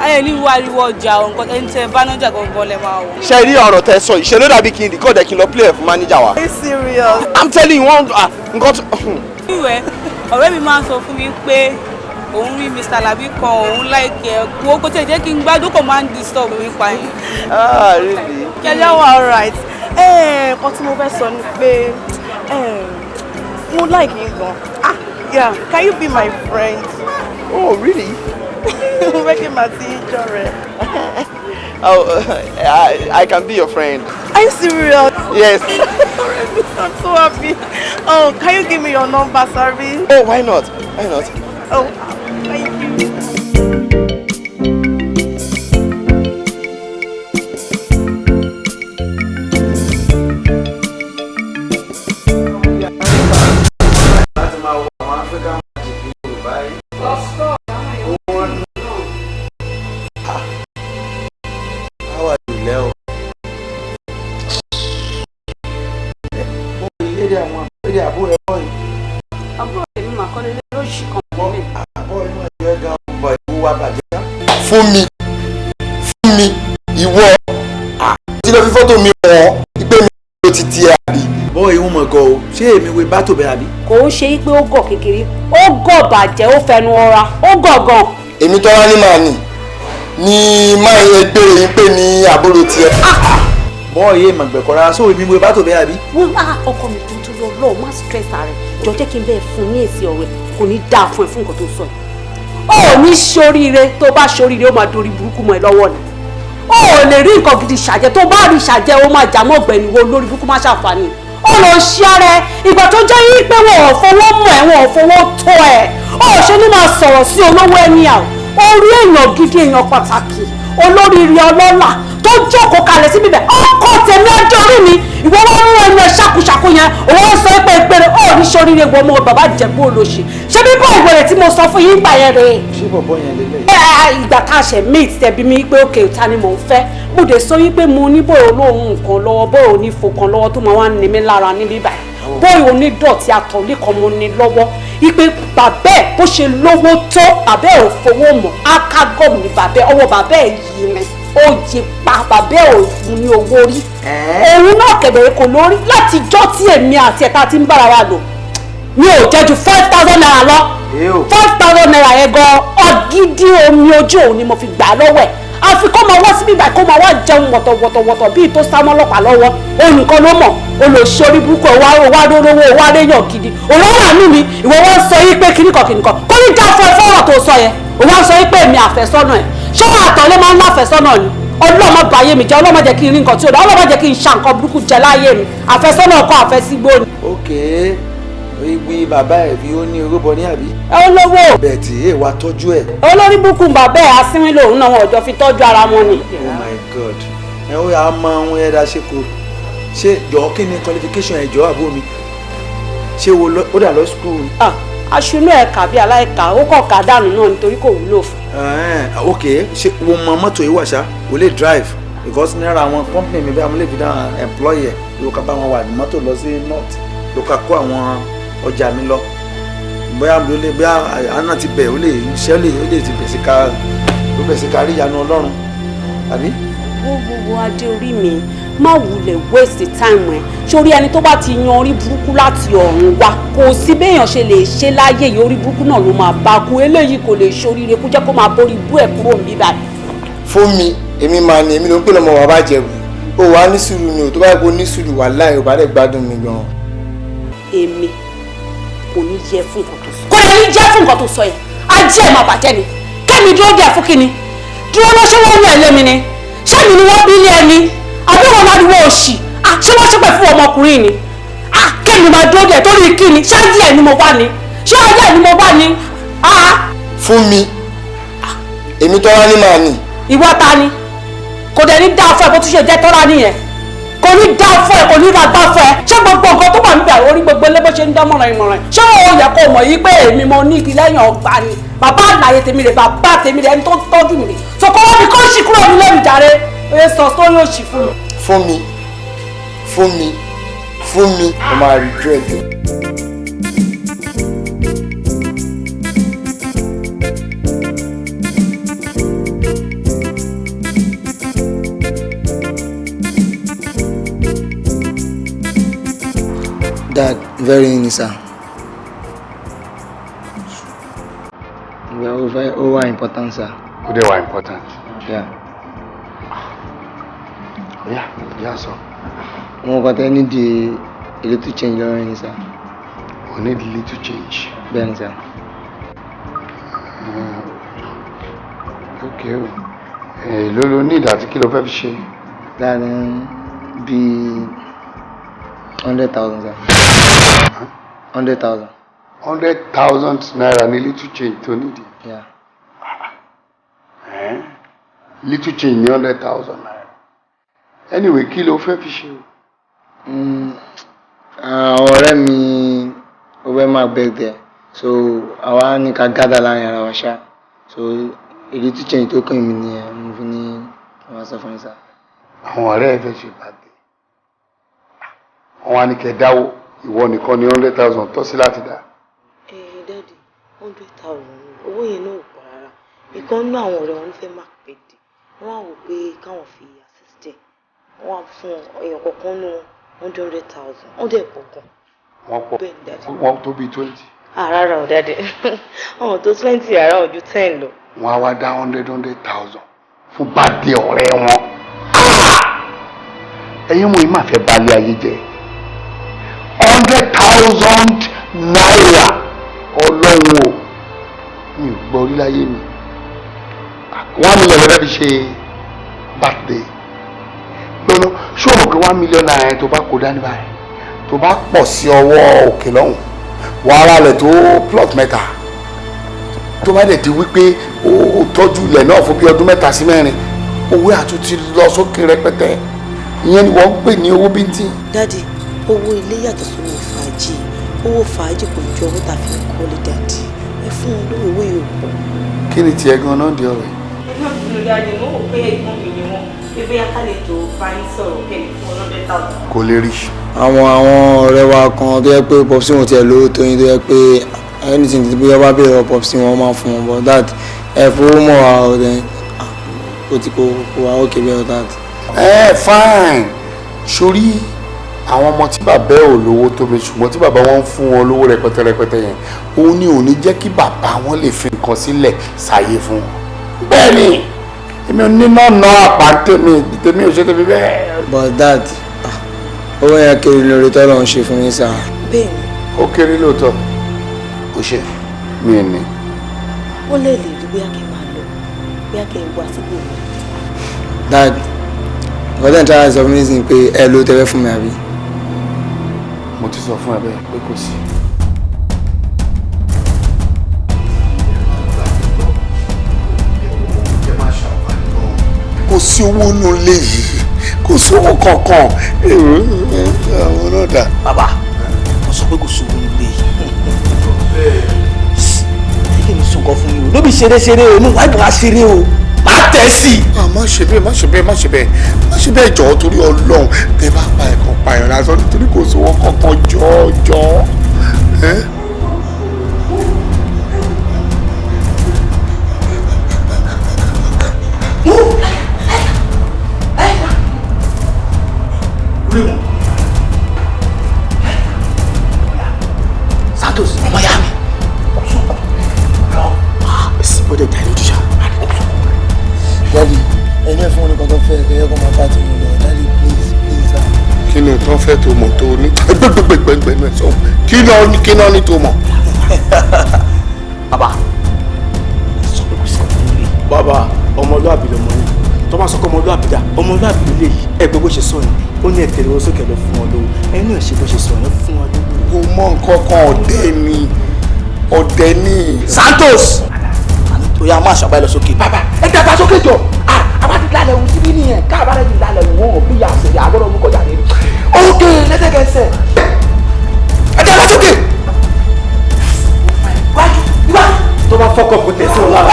Ayé ní wo ariwo ọjà o, nǹkan ẹni tẹ bá nájà gangan lẹ máa wò. Ṣe rí ọ̀rọ̀ tẹ sọ yìí, ṣe ló dàbí kí n record ẹ̀ kí n lọ play ẹ̀ fún manager wa. Are you serious? I'm telling you one nǹkan tó. Ìwẹ̀ ọ̀rẹ́ mi máa ń sọ fún mi pé òun rí Mr. Labi kan, òun láìkẹ́ wo kó tẹ̀ jẹ́ kí n gbádùn, kò máa ń disturb mi pa yín. Ah, really? Kẹlẹ́ wà alright. Nǹkan tí mo fẹ́ sọ ni pé mo like yín gan. Ah, yeah, can you be my friend? Oh, really? Mo fẹ́ kí n máa ti yín jọ̀rẹ́. Oh, I can be your friend. Are you serious? Yes. I'm so happy. Oh, can you give me your number, sorry? Oh, why not? Why not? Oh, thank you. Láti máa wo àwọn African Magic ní Yorùbá yìí. How are you, Leo? Mo rí èdè àwọn èdè àbúrò ẹ̀ bọ́ yìí. Àbúrò tèmi mà kọ́lé lóṣù kan nílé. Àbọ̀ inú ẹ̀jọ̀ ẹ̀ gan bọ̀ ìwú wa bàjẹ́. Fún mi, fún mi, ìwọ tí lọ fi fọ́tò mi wọ̀n pé mi ò ti tiẹ̀ àbí. Bọ́ ìwú mọ̀ gan o, ṣé èmi wo bá tò bẹ́ẹ̀ àbí? Kò ń ṣe pé ó gọ̀ kékeré, ó gọ̀ bàjẹ́, ó fẹnu ọra, ó gọ̀ gan. Èmi tọ́lá ní màá nì ní máa yẹ pé èyí pè ní àbúrò tiẹ̀. Bọ́ ìyé màgbẹ̀kọ̀ rárá, sóò èmi wo bá tò bẹ́ẹ̀ àbí? Wọ́n á ọkọ mi tuntun lọ lọ́ọ̀, má stress ara ẹ̀, jọ jẹ́ kí n bẹ́ẹ̀ fún ní èsì ọ̀rọ̀ ẹ̀, kò ní dáa fún ẹ fún nǹkan tó sọ yìí. Ó ò ní ṣoríire, tó bá ṣoríire ó máa dorí burúkú mọ́ ẹ lọ́wọ́ ni. Ó ò lè rí nǹkan gidi ṣàjẹ́, tó bá rí ṣàjẹ́ ó máa jà mọ́ ọ̀gbẹ́ni wo lórí burúkú má ṣàǹfààní. Ó lọ ṣí ara ẹ, ìgbà tó jẹ́ yí pé wọn ò fowó mọ̀ ẹ́, wọn ò fowó tó ẹ̀. Ó ò ṣe ní máa sọ̀rọ̀ sí olówó ẹni à. Orí èèyàn gidi, èèyàn pàtàkì, olóríire ọlọ́lá tó jókòó kalẹ̀ síbi bẹ̀, ọkọ tèmi ọjọ́ orí mi, ìwọ wá mú ẹnu ẹ ṣàkúṣàkú yẹn, òun sọ pé ìpèrè ó ní ṣoríire ìwọ ọmọ bàbá Ìjẹ̀bú olóṣì. Ṣé bí bọ́ ìwé rẹ̀ tí mo sọ fún yín gbà yẹn rèé? Ṣé bọ̀bọ̀ yẹn lélẹ̀? Ìgbà tá a ṣe meet tẹ̀bi mi pé òkè ta ni mò ń fẹ́, mo dé sọ wípé mo ní bóyá olóhùn nǹkan lọ́wọ́, bóyá onífo kan lọ́wọ́ tó máa wá ní mi lára níbí báyìí, bóyá onídọ̀tí àtọ̀lé kan mo ní lọ́wọ́, ipe bàbá ẹ̀ bó ṣe lówó tó, bàbá ẹ̀ ò fowó mọ̀, akágọ́ọ̀mù ni bàbá ẹ̀, ọwọ́ bàbá ẹ̀ yìí ni ó yí pa, bàbá ẹ̀ ò fún ní owó rí. Òun náà kẹ̀dẹ̀rẹ̀ kò lórí látijọ́ tí èmi àti ẹ̀ta ti ń bára wa lò, mi ò jẹ́ ju 5,000 naira lọ. 5,000 naira yẹn gan ọgídí omi ojú òun ni mo fi gbà lọ́wọ́ ẹ̀. Àfi kó máa wá síbí báyìí kó máa wá jẹun wọ̀tọ̀wọ̀tọ̀wọ̀tọ̀ bíi tó sá mọ́ ọlọ́pàá lọ́wọ́. Òun nìkan ló mọ̀, olóṣèlú burúkú wa wá lówó wá réyàn gidi. Òun wà nù mí, ìwọ wá ń sọ yí pé kíníkan kíníkan kó ní já fún ẹ fọ́rọ̀ tó sọ yẹn. Òun wá ń sọ yí pé èmi àfẹ́sọ́nà ẹ̀, ṣé wàá àtọ̀ ló máa ń láfẹ́sọ́nà ni? Ọlọ́mọ báyé mi jẹ́, ọlọ́mọ jẹ́ kí n rí nǹkan tí ò dá, ọlọ́mọ jẹ́ kí n ṣa nǹkan burúkú jẹ láyé mi. Àfẹ́sọ́nà ọkọ àfẹ́sígbó ni. Ok, Wí bàbá ẹ̀ fi ó ní orúbọ ní àbí. Ẹ ó lówó. Bẹ́ẹ̀ tí èè wa tọ́jú ẹ̀. Olórí búkú bàbá ẹ̀ asínrín lòun náà wọn ò jọ fi tọ́jú ara wọn ni. Oh my God. Ẹ ó yà á mọ ohun ẹ̀dá ṣe kò. Ṣé jọ̀ọ́ kí ni qualification ẹ̀ jọ̀ọ́ àbúrò mi? Ṣé wo lọ ó dà lọ school? Ah, aṣunú ẹ̀ kà bí aláìka, ó kọ̀ ká dànù náà nítorí kò wúlò fún. Ok, ṣé wo mọ mọ́tò yìí wà ṣá? O lè drive because náírà àwọn company mi bí àwọn lè fi dáhùn employ ẹ̀ ló ká bá wọn wà ní mọ́tò lọ sí north ló ká kó àwọn ọjà mi lọ. Bóyá ló lè bóyá àná ti bẹ̀ ó lè ṣẹ́ ó lè ti bẹ̀ sí ká ló bẹ̀ sí ká rí ìyanu Ọlọ́run àbí? Wo adé orí mi, má wulẹ̀ waste time ẹ̀ sórí ẹni tó bá ti yan orí burúkú láti ọ̀run wá kò sí béèyàn ṣe lè ṣe láyé yìí, orí burúkú náà ló máa bá kú. Eléyìí kò lè ṣoríire kó jẹ́ kó máa borí ibú ẹ̀ kúrò níbí báyìí. Fún mi, èmi máa ní èmi ló ń pè lọ́mọ bàbá Ìjẹ̀bú. Ó wàá ní sùúrù ni ò, tó bá yẹ kó ní sùúrù wà láì ò bá dẹ̀ gbádùn mi gan. Èmi kò ní yẹ fún nǹkan tó sọ. Kò ní jẹ́ fún nǹkan tó sọ yẹn, ajé ẹ̀ máa bàjẹ́ ni. Kẹ́mi dúró díẹ̀ fún kíni? Dúró lọ, ṣé wọ́n ń yàn lé mi ni? Ṣé mi ni wọ́n bí ilé ẹni? Àbí wọn láriwo òṣì? Ṣé wọ́n ṣépè fún ọmọkùnrin ni? Kẹ́mi máa dúró díẹ̀ torí kíni? Ṣé ayé ẹ̀ ni mo wá ni? Ṣé ayé ẹ̀ ni mo wá ni? Fún mi, èmi Tọ́lá ní màá nì. Ìwọ ta ni? Kò dẹ̀ ní dáa fún ẹ bó tún ṣe jẹ́ Tọ́lá nìyẹn. Kò ní dáa fún ẹ, kò ní ra gbá fún ẹ. Ṣé gbogbo nǹkan tó wà níbẹ̀ orí gbogbo ilé bó ṣe ń dán mọ̀ràn ìmọ̀ràn? Ṣé o yẹ kó mọ̀ yí pé èmi mo ní igi lẹ́yìn ọgbà ni? Bàbá àlàyé tèmi rè, bàbá tèmi rè, ẹni tó tọ́jú mi rè. Sọ̀kọ́ wọ́n mi kó ṣì kúrò nílé mi jàre. Oye sọ sórí òṣì fún mi. Fún mi, fún mi, fún mi, mo máa regret it. Dad, very easy, sir. Well, over important, sir. Ó dẹ̀ wà important. Yeah. Yeah, yeah, sir. Mo kàn tẹ́ need a little change lọ́rọ̀ yín, sir. We need little change. Bẹ́ẹ̀ni, sir. Okay. Èló ló need àti kí ló fẹ́ fi ṣe? Dad, bí 100,000, sir. 100,000. 100,000 naira ní little change tó nídìí. Yeah. Little change ní 100,000 naira. Anyway, kí ló fẹ́ fi ṣe o? Àwọn ọ̀rẹ́ mi ó fẹ́ máa birthday, so àwa ní ká gather láàrin ara wa ṣá. So little change tó kàn mí nìyẹn, mo fi ní kí wọ́n sọ fún mi, sir. Àwọn ọ̀rẹ́ ẹ fẹ́ ṣe birthday. Wọ́n á ní kẹ́ dáwó, ìwọ nìkan ní 100,000 tọ́ sí láti dá. Daddy, 100,000 owó yẹn náà ò pọ̀ rárá. Ìkan nínú àwọn ọ̀rẹ́ wọn fẹ́ máa birthday. Wọ́n á wò pé káwọn fi assist ẹ̀. Wọ́n á fún èèyàn kọ̀ọ̀kan nínú 100,000. Wọ́n dẹ̀ pọ̀ gan. Wọ́n pọ̀. Bẹ́ẹ̀ ni, Daddy. Wọ́n tó bíi 20. Rárá o, Daddy. Àwọn tó 20 rárá o ju 10 lọ. Wọ́n á wá dá 100,000 fún birthday ọ̀rẹ́ wọn. Ẹ̀yin mú ìmọ̀ àfẹ́ balẹ̀ ayé jẹ́. 100,000 naira. Ọlọ́run o, mi ò gbọ́ orí láyé mi. 1 million lọ́dọ̀ fi ṣe birthday. Lọ́nà ṣé o mọ̀ pé 1 million naira yẹn tó bá kó dání báyìí tó bá pọ̀ sí ọwọ́ òkè lọ́hùn wàhálà rẹ̀ tó plot mẹ́ta tó bá dẹ̀ di wípé ó tọ́jú ilẹ̀ náà fún bí ọdún 3 sí 4 owó àtúntì lọ sókè rẹpẹtẹ. Ìyẹn ni wọ́n ń pè ní owó bíntín. Daddy, owó ilé yàtọ̀ sówó fàájì. Owó fàájì kò ju owó tá a fi ń kọ́lé, Daddy. Ẹ fún un lówó owó yóò pọ̀. Kí ni tiẹ̀ gan-an di ọ̀rọ̀ yìí? Ẹ̀gbọ́n mi Daddy, mo rò pé ẹ̀gbọ́n mi ni wọ́n. Bébí akálejò bá yín sọ̀rọ̀ kẹ́lẹ́ fún 100,000. Kò lè rí. Àwọn ọ̀rẹ́ wa kan tó yẹ pé popsi wọn tiẹ̀ lówó tó yín tó yẹ pé anything tí bóyá bá béèrè popsi wọn máa fún wọn, but that ẹ fowó mọ̀ wá ọ̀dẹ̀ kò tí kò wá òkè bẹ́ẹ̀ that. Ẹ fine, sórí àwọn ọmọ tí bàbá ẹ ò lówó tó mi ṣùgbọ́n tí bàbá wọn ń fún wọn lówó rẹpẹtẹ rẹpẹtẹ yẹn, òun ni ò ní jẹ́ kí bàbá wọn lè fi nǹkan sílẹ̀ ṣàyè fún wọn. Bẹ́ẹ̀ ni èmi ò ní náà ná àpá tèmi tèmi ò ṣe tèmi bẹ́ẹ̀. But dad, owó yẹn kéré lórí tọ́lọ̀ ń ṣe fún yín sá. Bẹ́ẹ̀ni. Ó kéré lóòótọ́, ó ṣe mí ní. Wọ́n lè lè rí bóyá kẹ́ máa lọ, bóyá kẹ́ wá síbò mi. Dad, nǹkan tẹ́ ń try sọ fún mi sí pé ẹ ló tẹ́fẹ́ fún mi àbí? Mo ti sọ fún ẹ bẹ́ẹ̀ pé kò sí. Kò sí owó inú ilé yìí, kò sówó kankan. Àwọn náà dà. Bàbá, wọ́n sọ pé kò sówó nílé yìí. Ẹ kí ni sọ nǹkan fún yín o? Lóbi ṣeré-ṣeré o, mo wá ìbò ṣeré o. Má tẹ̀ sí i. Má ṣe bẹ́ẹ̀, má ṣe bẹ́ẹ̀, má ṣe bẹ́ẹ̀, má ṣe bẹ́ẹ̀, jọ̀ọ́, torí Ọlọ́run. Tẹ bá pa ẹ̀kọ́ pààyàn lásán nítorí kò sówó kankan, jọ̀ọ́ jọ̀ọ́. Santos, ọmọ ya mi. Ó dẹ̀ dá lójú ṣá. Daddy, ẹni ẹ fún wọn nìkan tó fẹ́ ẹ kó máa bá ti wọn lọ. Daddy, please, please ah. Kí ni tó fẹ́ tó mọ̀ tó ní gbẹgbẹgbẹgbẹ náà sọ? Kí náà ní tó mọ̀? Bàbá, sọ pé kò sí ọkùnrin nílé. Bàbá, ọmọlúàbí lọmọ yìí. Tó bá sọ pé ọmọlúàbí dà, ọmọlúàbí lè yìí. Ẹ gbọ́ bó ṣe sọ ni, ó ní ẹ tẹ̀lé wọn sókè lọ fún wọn lówó. Ẹni náà ṣe bó ṣe sọ yẹn, fún wọn lówó. Kò mọ nǹkan kan, ọ̀dẹ̀ ni, ọ̀dẹ̀ ni. Santos! Ó yá, máa ṣàbáyé lọ sókè. Bàbá, ẹ dàgbà sókè jọ. Àbá ti lálẹ́ òun síbí nìyẹn, káàbá rẹ̀ ti lálẹ́ òun, wọn ò bí yà sẹ̀yà àgbọ̀dọ̀ mú kọjá nínú. Ókè lẹ́sẹ̀kẹsẹ̀. Ẹ dàgbà sókè. Wájú iwájú. Tó bá fọ́kọ̀ kò tẹ̀ sí òun lára.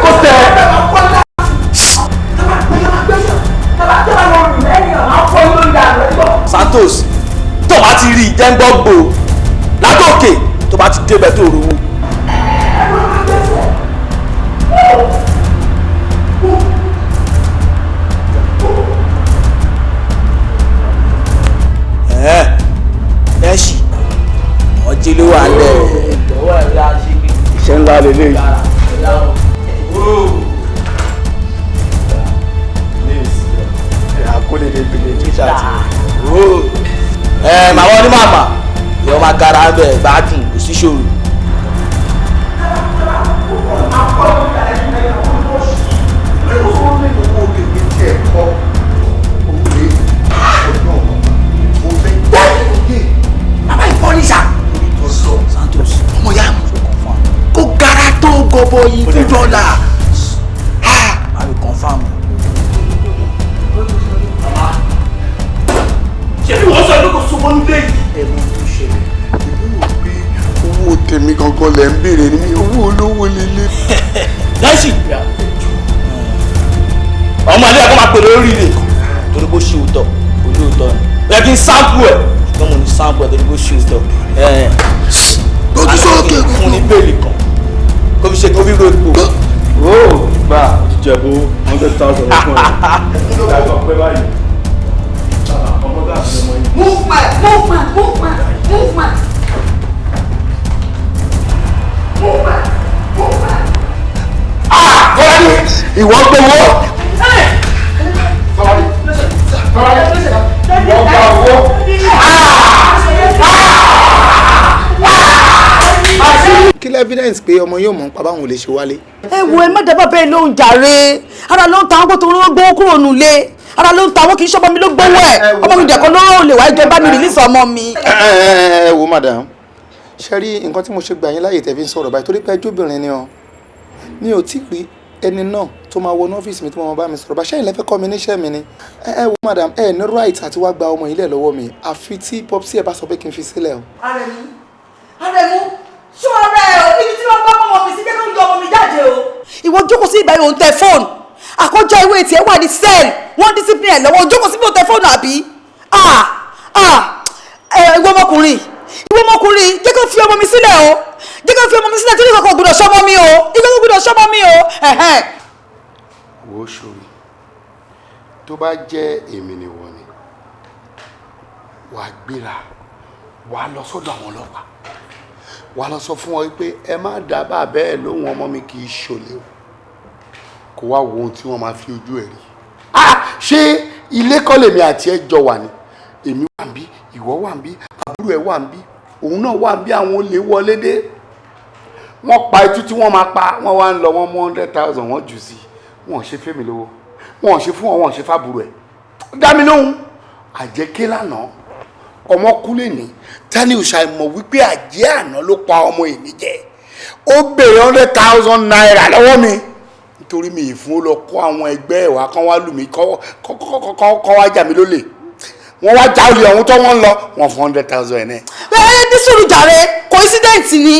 Kò tẹ̀. Santos, tó bá ti rí jẹ́ńgbọ́ gbò látòkè, tó bá ti débẹ̀ tó rówó. Ẹ ṣì ọjọ́ ló wà lẹ̀. Iṣẹ́ ńlá lélẹ́yìí. Ẹ màmá ní màmá ìyá ọmọ agara bẹ gbádùn, kò sí ṣòro. Bàbá ìfọ́nìṣà. Santos, ọmọ ya mi kó gara tó gọbọi $2. Àbí confam. Ṣé bí wọ́n sọ pé kò sówó nílé yìí? Ẹ̀mọ́ tó ṣẹlẹ̀, èmi rò pé owó tèmi gangan lẹ̀ ń béèrè ní mi, owó olówó lélẹ̀. Lẹ́sì. Ọmọ ilé ẹ̀kọ́ máa pè lórí rẹ̀ torí bó ṣe òótọ́, olóòótọ́ ni. Ó yẹ kí n sáǹpù ẹ̀, ṣùgbọ́n mo ní sáǹpù ẹ̀ torí bó ṣe òótọ́. Lójú sókè. Fún ní bẹ́ẹ̀lì kan kó fi ṣe kó fi ro epo. Ó gbà jẹ̀bú 100,000 fún ẹ. Ìgbà pẹ́ báyìí. Ọmọlúàbí lọmọ yìí. Movement, movement, movement, movement. Movement, movement. Fọláni, ìwọ gbowó. Fọláni, Fọláni, ìwọ gba owó. Kí lẹ́ evidence pé ọmọ yóò mọ̀ nípa báwọn ò lè ṣe wálé? Ẹ wo, ẹ má dábàá bẹ́ẹ̀ ló ń jàre. Ara ló ń ta àwọn tó ń gbowó kúrò nulẹ̀. Ara ló ń ta àwọn, kì í ṣọmọ mi ló gbowó ẹ̀. Ọmọ mi dẹ̀kọ́ ló lè wá ìjọba mi release ọmọ mi. Ẹ ẹ wo madam, ṣe rí nǹkan tí mo ṣe gbà yín láàyè tẹ̀ fi ń sọ̀rọ̀ báyìí, torí pé ẹjọ́bìnrin ni ọ. Mi ò tí ì rí ẹni náà tó máa wọnú ọ́fíìsì mi tó máa bá mi sọ̀rọ̀ bá ṣẹ́yìn lẹ́fẹ́ kọ́ mi níṣẹ́ mi ni. Ẹ wo madam, ẹ ní right àti wá gba ọmọ yìí lẹ̀ lọ́wọ́ mi, àfi tí popsi ẹ bá sọ pé kí n fi sílẹ̀ o. Arẹ̀mú, Arẹ̀mú, ṣọ́ ara ẹ̀ o, ibi tí wọ́n bá ọmọ mi sí, jẹ́ kó yọ ọmọ mi jáde o. Ìwọ jókòó sí ìbáyìí, òun tẹ fóònù. Àkójọ ìwé tiẹ̀ wà ní cell, wọ́n discipline ẹ̀ lọ́wọ́, jókòó síbi òun tẹ fóònù àbí? Ah ah, ẹ ìwọ ọmọkùnrin, ìwọ ọmọkùnrin, jẹ́ kó fi ọmọ mi sílẹ̀ o, jẹ́ kó fi ọmọ mi sílẹ̀, torí ìkọ̀kọ̀ gbọ́dọ̀ ṣọ́mọ mi o, ìkọ̀kọ̀ gbọ́dọ̀ ṣọ́mọ mi o. Ẹ̀hẹ́n. Wo sori, tó bá jẹ́ èmi nìwọ ni, wàá gbéra, wàá lọ sọ́dọ̀ àwọn ọlọ́pàá, wàá lọ sọ fún wọn pé ẹ má dábàá bẹ́ẹ̀ lóhùn, ọmọ mi kì í ṣọ̀lẹ o. Kó wá wo ohun tí wọ́n máa fi ojú ẹ̀ rí. Ah, ṣé ilé kọ́ lèmi àti ẹ jọ wà ní? Èmi wà ń bí, ìwọ wà ń bí, àbúrò ẹ wà ń bí, òun náà wà ń bí. Àwọn olè wọlé dé, wọ́n pa etú tí wọ́n máa pa, wọ́n wá ń lọ, wọ́n mú 100,000, wọ́n jù sí i. Wọ́n ò ṣe fẹ́mi lówó, wọ́n ò ṣe fún wọn, wọ́n ò ṣe fábùrò ẹ̀. Dá mi lóhùn, àjẹké lánàá ọmọ kú lè ní tani ò ṣàìmọ̀ wípé àjẹ́ àná ló pa ọmọ èmi jẹ. Ó béèrè ₦100,000 lọ́wọ́ mi. Torí mi ì fún ó lọ kó àwọn ẹgbẹ́ ẹ̀ wá kán wá lù mí, kọ́ wá jà mí lólè. Wọ́n wá já olè ọ̀hún tó wọ́n ń lọ, wọ́n fún 100,000 ẹ̀ náà. Ẹ ní sùúrù jàre. Coincidence ni,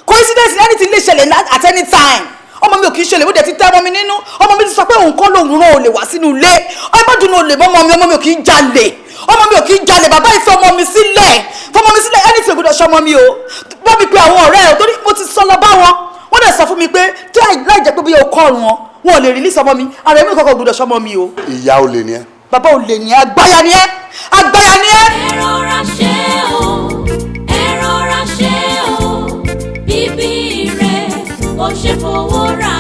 coincidence ni. Anything lè ṣẹlẹ̀ at any time. Ọmọ mi ò kì í ṣẹlẹ̀. Ó dẹ̀ ti tẹ́ ọmọ mi nínú. Ọmọ mi ti sọ pé òun kọ́ lòun rán olè wá sínú ilé. Ẹ má dùn olè mọ́ ọmọ mi. Ọmọ mi ò kì í jalè, ọmọ mi ò kì í jalè. Bàbá yìí fẹ́ ọmọ mi sílẹ̀, fọmọ mi sílẹ̀. Anything ò gbọdọ̀ ṣọmọ mi o. Bá mi pe àwọn ọ̀rẹ́ ẹ̀, torí mo ti sọ lọ bá wọn, wọ́n dẹ̀ sọ fún mi pé tí láì jẹ́ pé bí o kọ́ ọ̀run wọn, wọn ò lè release ọmọ mi. Ara ẹ̀mí kọ́kọ́ gbọdọ̀ ṣọmọ mi o. Ìyá olè ni ẹ. Bàbá olè ni ẹ, àgbáyà ni ẹ, àgbáyà ni ẹ. Ẹ rọra ṣe o, ẹ rọra ṣe o, bíbí rẹ̀ kò ṣe fowó rà.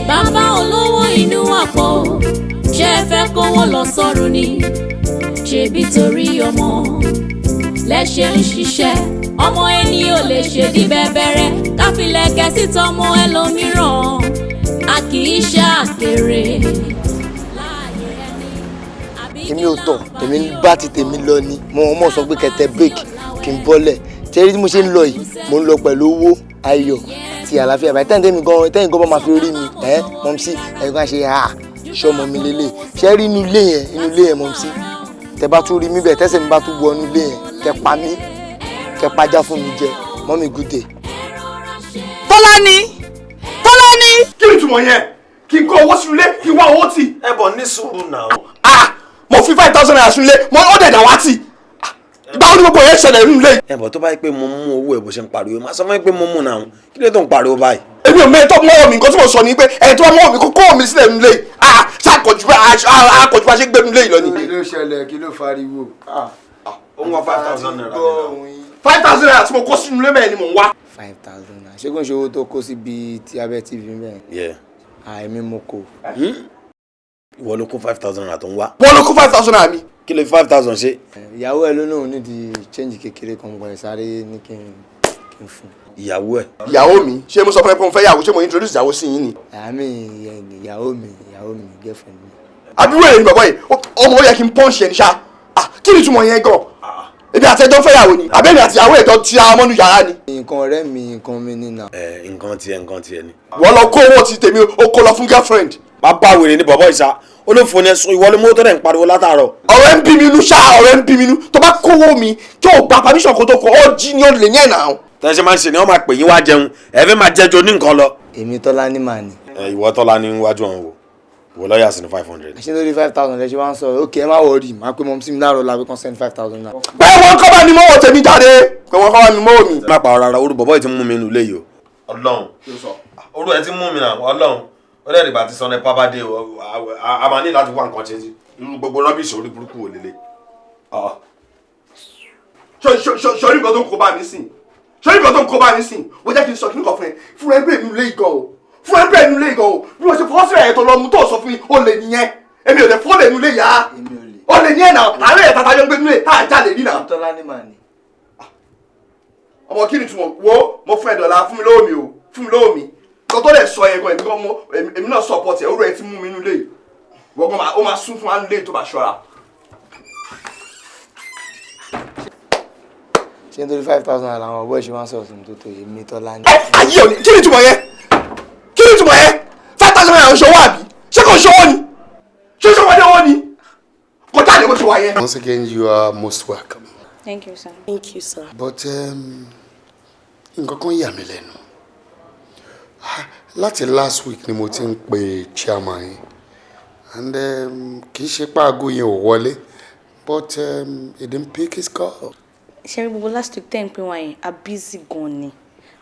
Bàbá olówó inú àpò, ṣe é fẹ́ kówó lọ sọ́run ni? Ṣebí torí ọmọ lẹ́ṣẹ̀ ń ṣiṣẹ́. Ọmọ ẹni ò lè ṣe di bẹ́bẹ́rẹ́ káfílẹ̀kẹ́ sí tọmọ ẹlòmíràn, a kì í ṣàkèrè. Èmi ò tọ̀, èmi ń bá ti tèmi lọ ni. Mo mọ̀ sọ pé kẹtẹ break kí n bọ́lẹ̀ tẹ́rí tí mo ṣe ń lọ yìí. Mo ń lọ pẹ̀lú owó, ayọ̀ àti àlàáfíà. Báyìí tẹ́yìn tẹ́mi gan, tẹ́yìn gan bá máa fi rí mi ẹ́ mọ̀mísí ẹ̀ kan ṣe ha ṣọmọ mi lélẹ̀. Ṣé rí inú ilé yẹn, inú ilé yẹn, mọ̀mísí, tẹ bá tún rí mi bẹ̀, tẹ́sẹ̀ mi bá tún wọ inú ilé yẹn, kẹ pa mí, kẹ pajá fún mi jẹ. Mummy, good day. Tọ́lání, Tọ́lání. Kí ni ìtumọ̀ yẹn? Kí n kó owó sínú ilé, kí n wá owó tì? Ẹ bọ̀, ní sùúrù náà. Ah, mo fi 5,000 naira sínú ilé mo, ó dẹ̀ dà wá tì. Báwo ni gbogbo yẹn ṣẹlẹ̀ nínú ilé? Ẹ bọ̀, tó bá yẹ pé mo mú owó ẹ bó ṣe ń pariwo, máa sọ fún mi pé mo mú náà. Kí ló tó ń pariwo báyìí? Èmi ò mẹ́tọ́ mọ́wọ́ mi. Nǹkan tí mo sọ ni pé ẹni tó bá mọ́wọ́ mi kó kó mi sílẹ̀ nínú ilé yìí. Ah, ṣé àkọ́jú bá àkọ́jú bá ṣe gbé nínú ilé yìí lọ ni. Kí ló ṣẹlẹ̀? Kí ló fariwo? Ó ń wá 5,000 naira. 5,000 naira tí mo kó sínú ilé mẹ́rin ni mò ń wá. 5,000 naira? Ṣé kò ń ṣe owó tó kó síbi tí abẹ́ TV mẹ́rin? Yeah. Àìmí mo kò. Ìwọ ló kó 5,000 naira tó ń wá? Wọ́n ló kó 5,000 naira mi. Kí ló fi 5,000 ṣe? Ìyàwó ẹ ló lóun nídìí change kékeré kan gbọ́n ẹ̀ sáré ní kí n fún. Ìyàwó ẹ? Ìyàwó mi? Ṣé mo sọ fún ẹ pé mo fẹ́ yàwó? Ṣé mo introduce ìyàwó sí yín ni? Àmì ìyàwó mi, ìyàwó mi, girlfriend mi. Àbí wèrè ni bàbá yìí? Ọmọ, ó yẹ kí n punch ẹ ní ṣá. Ah, kí ni ìtumọ̀ yẹn gan? Ebi àti ẹjọ́ ń fẹ́ yàwó ni, àbẹ́mi àti ìyàwó ẹ̀jọ́ ti ara mọ́nú yàrá ni? Nǹkan ọ̀rẹ́ mi, nǹkan mi nínà. Ẹ, nǹkan tiẹ̀, nǹkan tiẹ̀ ni. Wọ́n lọ kó owó ti tèmi, ó kó lọ fún girlfriend. Bàbá wèrè ni bàbá ìṣá olófò ni. Ẹsùn ìwọ ló mú tó dẹ̀ ń pariwo látàárọ̀. Ọ̀rẹ́ ń bí mi inú ṣá, ọ̀rẹ́ ń bí mi inú. Tó bá kówó mi tó o gba permission kó tó kó ó jí ni, ó lè ní ẹ̀ náà. Tẹ́ ṣe máa ń ṣe ni, wọ́n máa pè yín wá jẹun, ẹ fẹ́ máa jẹ́jọ́ ní nǹkan lọ. Èmi Tọ́lá ní màá ní. Ẹ, ìwọ Tọ́lá ní wájú ọ̀hún wo ìwọ lọ́ọ̀yà sí ní 500. Àṣé lórí 5,000 lẹ ṣe wá ń sọ̀rọ̀? Ok, ẹ má worry, máa pé mọ̀ sí mi láàárọ̀ làbí kan send 5,000 náà. Pé wọ́n kọ́ bá mi mọ́wọ́ tèmi jáde, pé wọ́n kọ́ bá mi mọ́wọ́ mi. Má pa ọ̀rọ̀ ara orú bọ̀bọ̀ yìí ti mú mi nù léyìí o. Ọlọ́run, orú ẹ ti mú mi náà. Ọlọ́run, ó dẹ̀ dìgbà tí sọ́nẹ́ pápá dé o, a máa ní láti wá nǹkan ṣe sí irú gbogbo rubbish orí burúkú wò lélẹ̀. Sọrí nǹkan tó ń kó bá mi sìn, sọrí nǹkan tó ń kó bá mi sìn. Wọ́n jẹ́ kí n sọ kíní kan fún ẹ. Fún ẹ bẹ́ẹ̀ nínú ilé ìgàn o, fún ẹ bẹ́ẹ̀ nínú ilé ìgàn o. Bí wọ́n ṣe fọwọ́ sílẹ̀ ẹ̀ tó lọ mú tó sọ fún mi, ó lè nìyẹn. Èmi ò lè fọ́ lè nínú ilé yá, ó lè ní ẹ̀ náà. Àárẹ̀ ẹ̀ tata jọ ń gbé nínú ilé tá a jalè rí náà. Tọ́lá ní màá ní. Ọmọ, kí ni túmọ̀ wo? Mo fún ẹ dọ̀là, fún mi lówó mi o, fún mi lówó mi. Nǹkan tó lè sọ yẹn gan, èmi gan mo, èmi náà support ẹ. Orú ẹ ti mú mi nínú ilé yìí. Wọ́n gan ó máa sún fún wa nínú ilé yìí tó bá ṣọ́ra. Ṣé nítorí 5,000 naira làwọn ọ̀bọ̀ ìṣe wá ń sọ̀rọ̀ sí mi tó tó? Èmi Tọ́lá ní. Ayé òní, kí ni túmọ̀ yẹn? Kí ni túmọ̀ yẹn? 5,000 naira ń ṣòwò àbí? Ṣé kò ń ṣòwò ni? Ṣé ṣòwò ní owó ni? Kò jáde bó ṣe wà yẹn. Once again, you are most welcome. Thank you, sir. Thank you, sir. But nǹkan kan yà mí lẹ́nu. Ah, láti last week ni mo ti ń pe chairman yín and kì í ṣe pé aago yẹn ò wọlé, but he didn't pick his call. Ṣe rí gbogbo last week ten pé wọ́n yẹn, a busy gan ni.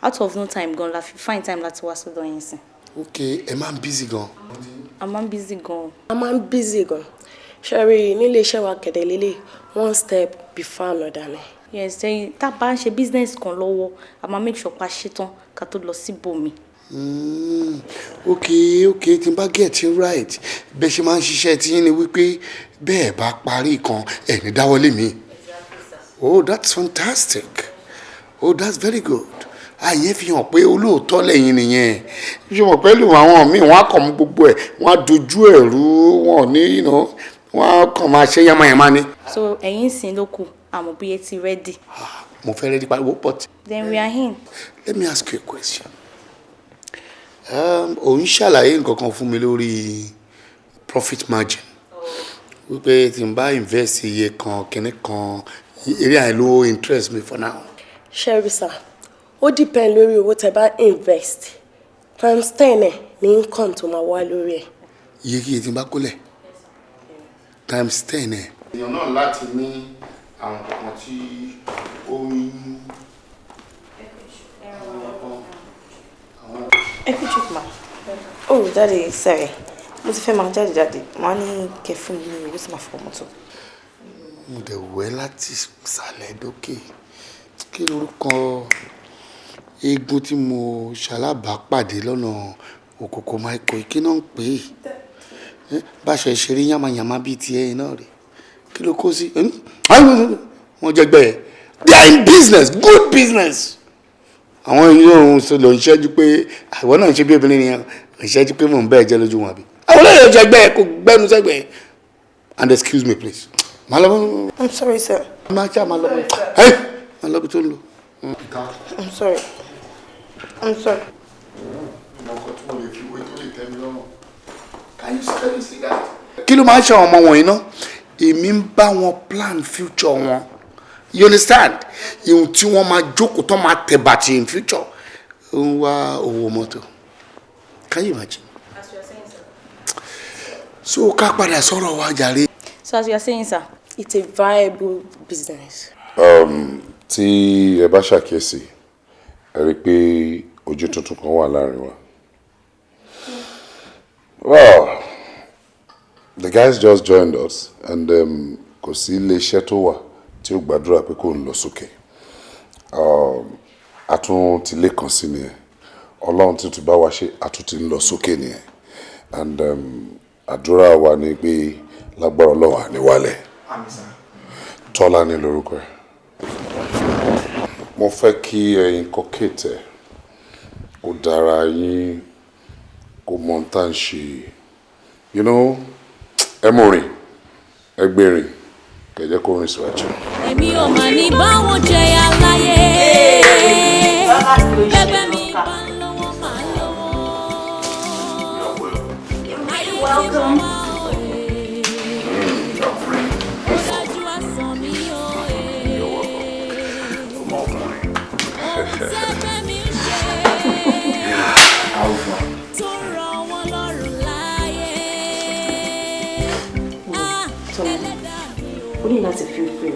Out of no time gan la fi find time láti wá sọ́dọ̀ yín sìn. Ok, ẹ máa ń busy gan. A máa ń busy gan. A máa ń busy gan ṣẹ́rí nílé iṣẹ́ wa kẹ̀dẹ̀ lélẹ̀, one step before another ni. Yes, then tá a bá ń ṣe business kan lọ́wọ́, a máa make sure pa ṣetán ká tó lọ síbòmí. Ok, tí n bá get it right, bẹ́ẹ̀ ṣe máa ń ṣiṣẹ́ tí yín ni wípé bẹ́ẹ̀ bá parí kan, ẹ̀ ní dáwọ́lé mi. Oh, that's fantastic. Oh, that's very good. Àyẹ̀ fi hàn pé olóòótọ́ lẹ́yìn nìyẹn. Ṣé mo pẹ̀lú àwọn míì, wọ́n á kàn mú gbogbo ẹ̀, wọ́n á dojú ẹ̀ rú, wọn ò ní wọ́n á kàn máa ṣe yamayama ni. So ẹ̀yin sìn ló kù, àmọ́ bí ẹ ti ready. Mo fẹ́ ready pariwo, but Then we are in. let me ask you a question. Ò ń ṣàlàyé nǹkan kan fún mi lórí profit margin, wípé tí n bá invest iye kan, kinní kan, eré àyè ló interest me for now. Ṣé ẹ rí sir, ó depend lórí owó tẹ́ bá invest, times 10 ẹ̀ ní income tó máa wá lórí ẹ̀. Iyekíye tí n bá kólẹ̀, times 10 ẹ̀. Èèyàn náà láti ní àwọn kan tí ó ń. Ẹ kú jókòó ma. Oh daddy, sorry, mo ti fẹ́ máa jáde jáde. Màá ní kẹ́ fún mi ní owó tí màá fọ mọ́tò. Mo dẹ̀ wẹ́ láti sàlẹ̀ dókè. Kí lorúkọ eégún tí mo ṣalábàápàdé lọ́nà òkòkò Michael? Kí náà ń pè é bá ṣe ṣeré yàmàyàmá bíi tiẹ̀ náà rè? Kí ló kó sí wọ́n jẹ́gbẹ́ ẹ̀? They are in business, good business. Àwọn èèyàn òun ṣe lọ ń ṣẹ́jú pé àwọn náà ń ṣe bí obìnrin nìyẹn, ń ṣẹ́jú pé mò ń bẹ́ẹ̀ jẹ́ lójú wọn àbí àwọn olóyè jẹ́gbẹ́ ẹ̀ kò gbẹ́nu sẹ́gbẹ̀ẹ́. And excuse me please, máa lọ. I'm sorry sir. Máa ṣá máa lọ, ẹ máa lọ bí tó ń lọ. I'm sorry, I'm sorry. Mo kọ́ tí mo lè fi wé tó lè tẹ́ mi lọ́rùn. Can you can you see that? Kí ló máa ń ṣe àwọn ọmọ wọ̀nyí náà? Èmi ń bá wọn plan future wọn, you understand? Ìhun tí wọ́n máa jókòó tó máa tẹ̀ bàtì in future, ó ń wá owó mọ́tò. Can you imagine? As you are saying, sir. So ká padà sọ̀rọ̀ wa jàre. So as you are saying, sir. It's a viable business. Tí ẹ bá ṣàkíyèsí, ẹ rí i pé ojú tuntun kan wà láàrin wa. Well, the guys just joined us and kò sí iléeṣẹ́ tó wà tí ó gbàdúrà pé kò ń lọ sókè. A tún ti lé kan sí nìyẹn. Ọlọ́run tí tún bá wa ṣe, a tún ti ń lọ sókè nìyẹn. And àdúrà wa ni pé lágbára Ọlọ́run àní wálẹ̀. Tọ́lá ní lórúkọ ẹ̀. Mo fẹ́ kí ẹ̀yin inculcate ẹ̀ kó dára yín, kó mọ ohun tá à ń ṣe. Ẹ mú rìn, ẹ gbé rìn, kẹ̀jẹ́ kó rìn síwájú. Èmi ò mà ní báwọn jẹyà láyé. Bẹ́bẹ́ mi bá ń lówó, máa lówó. Ayé tí mo wá òye. Ó dájú àsán mi òye. Ohun tẹ́gbẹ́ mi ń ṣe. Tó rọ̀ wọ́n lọ́rùn láyé. Ah, ẹlẹ́dàá mi ò. O ní láti feel free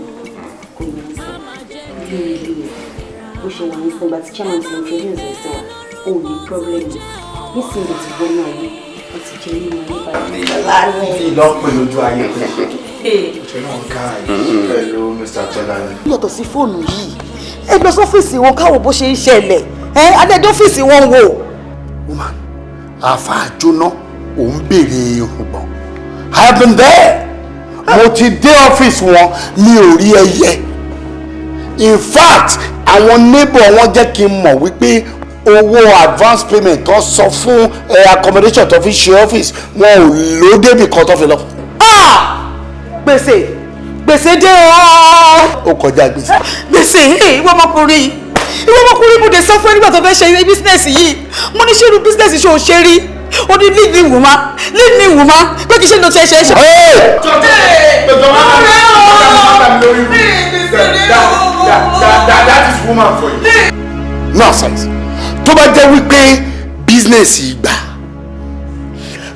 kò ní í sọ ilé ilé rẹ bó ṣe wà nísìnyí. Ìgbà tí chairman ti introduce ẹ sí wa, o ò ní problem nísìnyí. Ti wọnú ayé, o ti jẹ nínú ayé báyìí. Ìlọ́pẹ̀ lójú ayé pé ṣe náà ká pẹ̀lú Mr. Tọ́lání. Yàtọ̀ sí fóònù yìí, ẹ lọ sọ́fíìsì wọn káwọ bó ṣe ń ṣẹlẹ̀. Ẹ adẹ́dẹ́ ọ́fíìsì wọn wò. Woman, àáfàá jóná, òun béèrè irùngbọ̀n. I have been there. Mo ti dé ọ́fíìsì wọn, mi ò rí ẹyẹ. In fact, àwọn neighbor wọn jẹ́ kí n mọ̀ wípé owó advance payment tó sọ fún accommodation tó fi ṣe ọ́fíìsì wọn ò lò débì kan tó fi lọ. Gbèsè, gbèsè dé o. Ó kọjá gbèsè. Gbèsè. Ìwọ ọmọkùnrin yìí, ìwọ ọmọkùnrin, mo dé sọ fún ẹ nígbà tó fẹ́ ṣe business yìí, mo ní ṣé irú business ṣe ò ṣe rí? Ó ní leave me woman, leave me woman, pé kí ṣe ló ṣe ṣe ṣe. That is woman for you. Nonsense. Tó bá jẹ́ wípé business ìgbà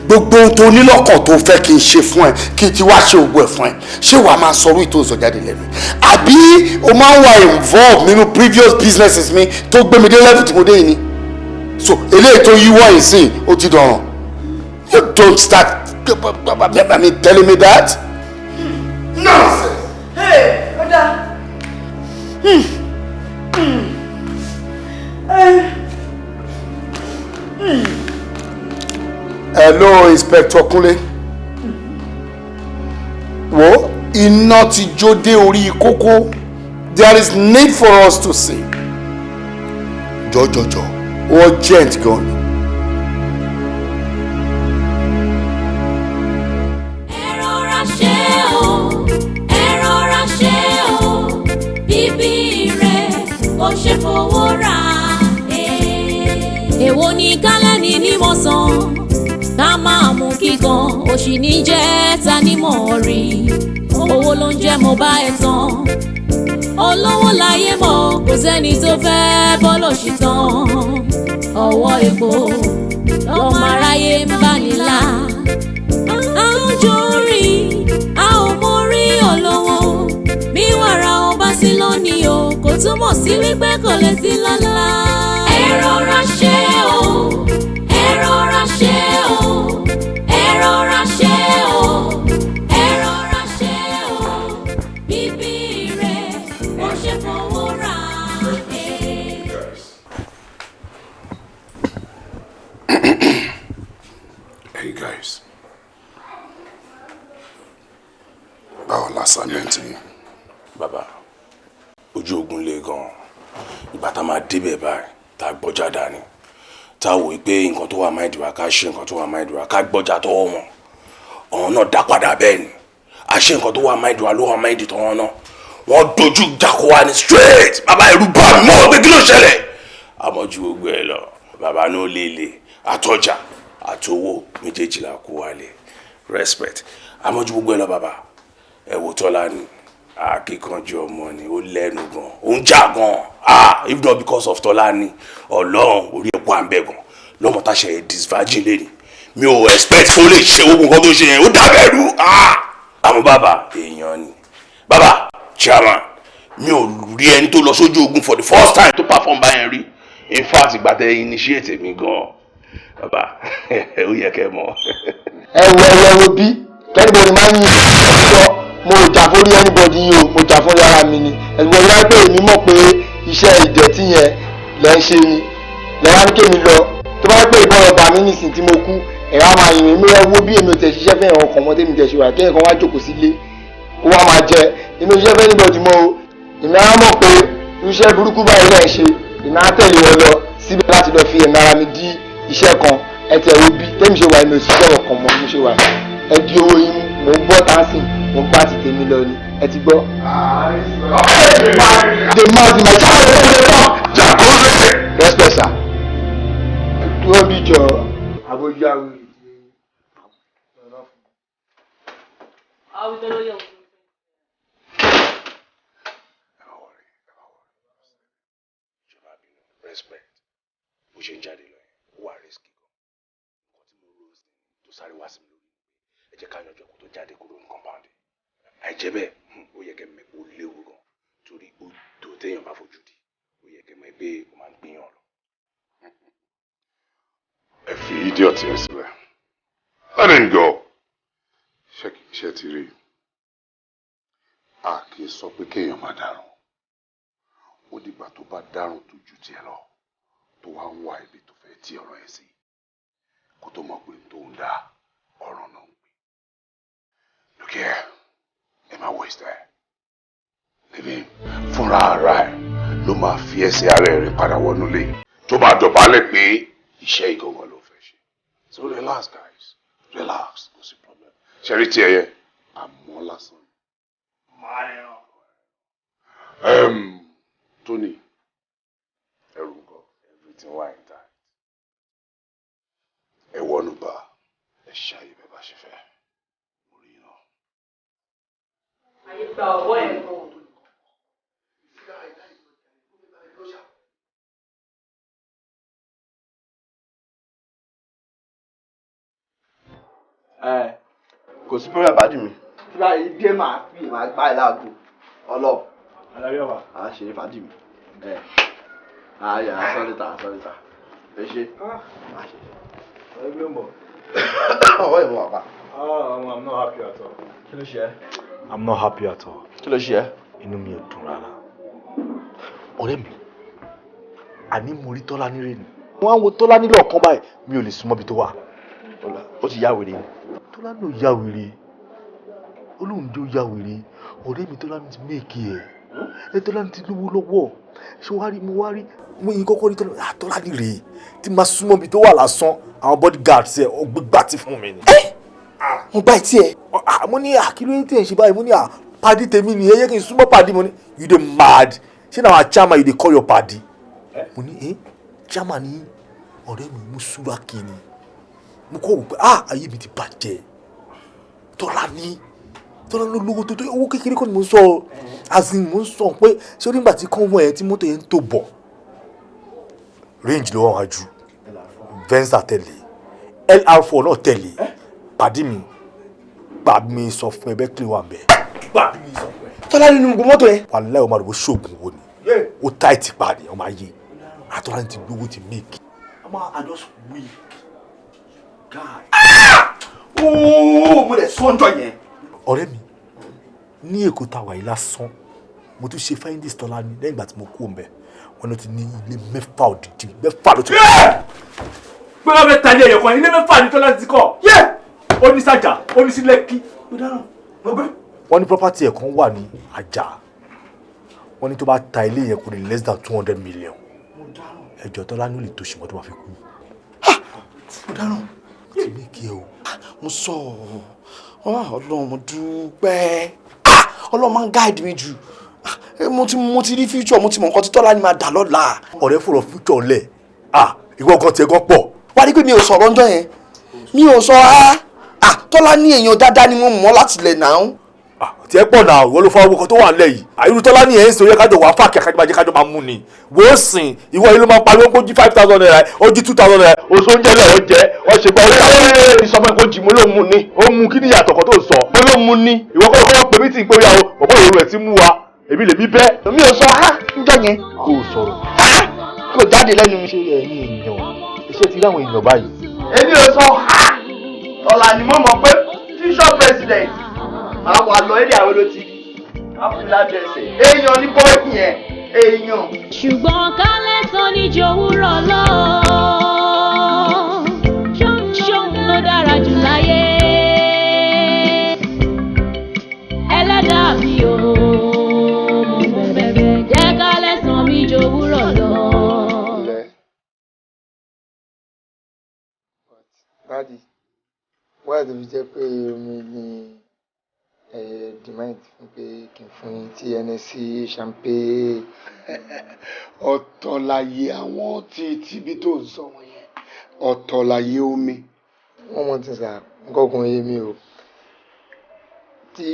gbogbo ohun tó ní lọ́kàn tó fẹ́ kí n ṣe fún ẹ, kí n ti wá ṣe ògùn ẹ̀ fún ẹ, ṣé wàá máa sọ orí tó ń sọ jáde lẹ́nu? Àbí o máa ń wà involved nínú previous businesses mi tó gbé mi dé level tí mo dé yìí ni? So eléyìí tó yíwọ́ yìí sìn, ó ti dọ̀ràn. You don't start, I mean, telling me that. Nonsense. Hey, ó dáa. Hmm. Hmm. Eh. Hmm. Hello, Inspector Kunle. Wo, iná ti jó dé orí kókó. There is need for us to see. Jọjọjọ, urgent gan ni. Ẹ rọra ṣe o, ẹ rọra ṣe o, bíbí rẹ̀ kò ṣe fowó rà. Èwo ni kálẹ̀ ní nímọ̀sán ká máa mú kíkan òṣì ní jẹ́ ta ní mọ̀ rí. Owó ló ń jẹ́ mo bá ẹ tán. Olówó láyé mọ̀ kò sẹ́ni tó fẹ́ bọ́lọ̀ ṣì tán. Ọwọ́ epo lọ́mọ aráyé ń bá nílá. À ń jó rí, a ò mọ rí olówó. Bí wàrà ò bá sí lónìí o, kò túmọ̀ sí wípé kò lè sí lọ́la. Ẹ rọra ṣe o, ẹ rọra ṣe o, ẹ rọra ṣe o, ẹ rọra ṣe o. Bíbí rẹ̀ ó ṣe fowó rà. Hey guys. Báwo la assignment yín? Bàbá, ojú ogun le gan. Ìgbà tá a máa débẹ̀ báyìí, tá a gbọ́jà dání. Tá a wò pé nǹkan tó wà máìdì wa ká ṣe nǹkan tó wà máìdì wa ká gbọ́jà tọwọ́ wọn. Ọ̀hún náà dá padà bẹ́ẹ̀ ni. Àṣé nǹkan tó wà máìdì wa ló wà máìdì tọwọ́ náà. Wọ́n dojú ìjà kọ wa ní straight. Bàbá ẹ̀rù bà mí mọ́ pé kí ló ṣẹlẹ̀? Àmọ́ ju gbogbo ẹ̀ lọ. Bàbá náà lélẹ̀ àtọ́jà àtowó méjèèjì la kó wálé. Respect. Àmọ́ ju gbogbo ẹ̀ lọ bàbá. Ẹ wò Tọ́lá ni. Akíkanjú ọmọ ni ó lẹ́nu gan, ó ń jà gan. Ah, if not because of Tọ́lá ni Ọlọ́run orí ẹ̀kọ́ à ń bẹ̀ gan. Lọ́mọ tá a ṣe disvirgin lé ni mi ò expect kó lè ṣe gbogbo nǹkan tó ṣe yẹn, ó dábẹ́ rú. Ah, àmọ́ bàbá èèyàn ni bàbá chairman, mi ò rí ẹni tó lọ sójú ogun for the first time tó perform báyẹn rí. In fact, ìgbà tẹ initiate mi gan bàbá, ó yẹ kẹ́ mọ̀. Ẹ wo ẹ wo bí kẹ́nìbọ̀dì máa ń yìn ọ́. Mo jà fórí anybody yìí o, mo jà fórí ara mi ni. Ẹ̀gbọ́n ìyá pé èmi mọ̀ pé iṣẹ́ ìdẹ̀tí yẹn lẹ́ ń ṣe ni lẹ́wọ́n ní kémi lọ. Tó bá pé ìbọn ọba mi nìsín tí mo kú, ẹ̀ wá máa yìn mí. Ẹ wo bí èmi ò tẹ̀ ṣiṣẹ́ fẹ́ ẹ̀wọ̀n kan mọ́ tèmi tẹ̀ ṣe wà kéèyàn kan wá jókòó sílé kó wá máa jẹ. Èmi ò ṣiṣẹ́ fẹ́ anybody mọ́ o. Èmi á mọ̀ pé iṣẹ́ burúkú báyìí lẹ́ ń ṣe, èmi á tẹ̀lé wọn lọ síbẹ̀ láti lọ fi ẹ̀mí ara mi dí iṣẹ́ kan. Ẹ tẹ̀ wo bí tẹ́mi ṣe wà, èmi ò ṣiṣẹ́ ọ̀kan mọ́ mo ṣe wà. Ẹ di owó yín mú, mò ń bọ́ táǹsì, mo bá ti tèmi lọ ni ẹ ti gbọ́. The mouth my child respect sir. Dúró bí jọ àbójú àwọn èrè. Respect. Bó ṣe ń jáde lọ yẹn, ó wà risky gan. Nǹkan tí mo rò sí tó sáré wá sí mi lórí ẹ jẹ́ ká yanjú ẹ̀kọ́ tó jáde kúrò ní compound. Àìjẹ́ bẹ́ẹ̀, ó yẹ kẹ́ mọ̀ pé ó léwu gan, torí odò téèyàn bá fojú di, ó yẹ kẹ́ mọ̀ pé ó máa ń gbìyàn lọ. Ẹ fi idiot yẹn sílẹ̀. Let him go. Ṣé kìí ṣe ti rí i? A kì í sọ pé kéèyàn má dáràn. Ó dìgbà tó bá dáràn tó ju tiẹ̀ lọ, tó wá ń wá ibi tó fẹ́ tí ọ̀rọ̀ ẹ̀ sí, kó tó mọ̀ pé tó ń dá ọ̀ràn náà ń pè. Look here, ẹ má waste ẹ. Leave him. Fúnra ara ẹ̀ ló máa fi ẹsẹ̀ ara ẹ̀ rìn padà wọnú ilé tó máa dọ̀bálẹ̀ pé iṣẹ́ ìgangan ló fẹ́ ṣe. So relax guys, relax, kò sí problem. Ṣé rí tí ẹ yẹ? Àmọ́ lásán. Tony, ẹrù ńkọ́? Everything wà intact. Ẹ wọnú bá ẹ ṣàyè bẹ́ẹ̀ bá ṣe fẹ́. Ayé gba ọwọ́ ẹ̀ gan. Ẹ kò sí pẹ́rẹ́ àbájú mi. Tí bá yìí dé máa pì máa gbá ẹ láago. Ọlọ́. Alábí ọ̀wà. À ń ṣeré fàájì mi. Ẹ àyà sọ́lítà sọ́lítà. Ẹ ṣe. Ọ̀rẹ́ mi ò mọ̀. Ọwọ́ ìmọ̀ wà pa. Oh, I'm not happy at all. Kí ló ṣe ẹ́? I'm not happy at all. Kí ló ṣe ẹ́? Inú mi ò dùn rárá. Ọ̀rẹ́ mi, àní mo rí Tọ́lá nírè ni. Wọ́n á wo Tọ́lá nílò ọ̀kan báyìí, mi ò lè súnmọ́ ibi tó wà. Ó ti yá wèrè ni. Tọ́lá ní ò yá wèrè. Olóhùn jó yá wèrè. Ọ̀rẹ́ mi Tọ́lá ní ti méèkì ẹ̀. Ẹ Tọ́lá ní ti lówó lọ́wọ́. Ṣé wàá rí mo wá rí mo yín kọ́kọ́ rí Tọ́lá ah Tọ́lá ní rèé tí máa súnmọ́ ibi tó wà lásán àwọn bodyguards ẹ̀ ó gbégbá tí fún mi ni. Mo gbá etí ẹ. Mo ní àkìlóyè tí ẹ̀ ń ṣe báyìí, mo ní padi tèmi ni ẹ yẹ kí n súnmọ́ padi. Mo ní you dey mad, ṣé na our chairman you dey call your padi? Mo ní chairman ni Ọ̀rẹ́ mi, mú súra kiri, mo kọ́ wò pé ah, ayé mi ti bàjẹ́. Tọ́lá ní, Tọ́lá ló lówó tó owó kékeré kọ́ ni mo ń sọ. As in, mo ń sọ pé ṣé nígbà tí convoy yẹn, tí mọ́tò yẹn ń tò bọ̀, Range ló wà wájú, Venza tẹ̀lé, LR4 náà tẹ̀lé. Pàdé mi, gbà mí sọ fún ẹ, Bentley wà bẹ́ẹ̀, gbà mí sọ fún ẹ. Tọ́lá nínú gbogbo mọ́tò yẹn. Wàláhì, ọmọ àdúgbò ṣoògùn wo ni ó tight pa ni ọmọ ayé àtọ́lá ní ti gbówó ti make. Ọmọ, I just weak guy. Ooo, mo lè sọ́njọ́ yẹn. Ọ̀rẹ́ mi, ní Èkó tá a wà yìí lásán, mo tún ṣe findings Tọ́lá ní lẹ́yìn ìgbà tí mo kú òǹbẹ̀, wọn ló ti ní ilé mẹ́fà òdìdí, mẹ́fà ló ti. Pé wọ́n fẹ́ ta ilé ẹ̀yọ̀ kan, ilé mẹ́fà ní Tọ́lá ti kọ́. Ó ní sàjà, ó ní sí Lẹ́kí. Wọ́n ní property ẹ̀ kan wà ní Àjà. Wọ́n ní tó bá ta ilé yẹn, kò ní less than 200 million. Ẹjọ́, Tọ́lá ní ó lè tó ṣùgbọ́n tó bá fi kú. Mo dáràn. Ti mí kí ẹ o. Mo sọ ọ, Ọlọ́run, mo dúpẹ́. Ọlọ́run máa ń guide mi jù. Mo ti rí future, mo ti mọ nǹkan tí Tọ́lá ni máa dà lọ́la. Ọ̀rẹ́, fọ̀rọ̀ future lẹ̀. Ah, ìwọ gan tiẹ̀ gan pọ̀. Wá rí pé mi ò sọ̀rọ̀ ńjọ́ yẹn, mi ò sọ. Á Tọ́lá ní èèyàn dáadáa ni mo mọ̀ láti lẹ̀ náà. Tiẹ̀ pọ̀ náà, ìwọ ló fa owó kan tó wà nílẹ̀ yìí. Àyùrú Tọ́lá ní ẹ̀ ń sọ yẹ kájọ wà fáàkì àkájọ kájọ máa mú ni. Wò ó sìn, ìwọ yìí ló máa ń pariwo kó jí ₦5,000, ó jí ₦2,000, oṣù oúnjẹ lẹ̀, ó jẹ́ ó ṣe gbọ́. Ó sọ fún ẹ kó jì, mo ló mú ni. Ó mú kí ni ìyàtọ̀ kan tó ń sọ? Mo ló mú ni. Ìwọ kọ́ kọ́ pè mí tí ń pé ó yà ó bọ̀bọ̀ ìrù ẹ̀ ti mú wa, èmi lèmi bẹ́. Mi ò sọ á níjọ́ yẹn. Kó o sọ̀rọ̀. Kò jáde lẹ́nu mi. Ṣé ẹ̀yin èèyàn iṣẹ́ ti ráwọn èèyàn báyìí? Èmi ò sọ á. Tọ́lá ni mo mọ̀ pé future president máa wà lọ eré àwọn ló ti rí áfúládẹ́sẹ̀ èèyàn ní bọ́ọ̀kì yẹn èèyàn. Ṣùgbọ́n kálẹ̀ sọ ní jòwúrọ̀ lọ, ṣóun ló dára jù láyé. Ẹlẹ́dàá mi ò, mo bẹ̀bẹ̀, jẹ́ kálẹ̀ sàn mí jòwúrọ̀ lọ. Daddy, why tó fi jẹ́ pé omi ni ẹ demand fún pé kí n fún yín tí Hennessy, champagne? Ọ̀tọ̀ láyé àwọn tí tibí tó ń sọ wọn yẹn, ọ̀tọ̀ láyé omi. Wọ́n mọ̀ tí sà nǹkan kan yé mi o. Tí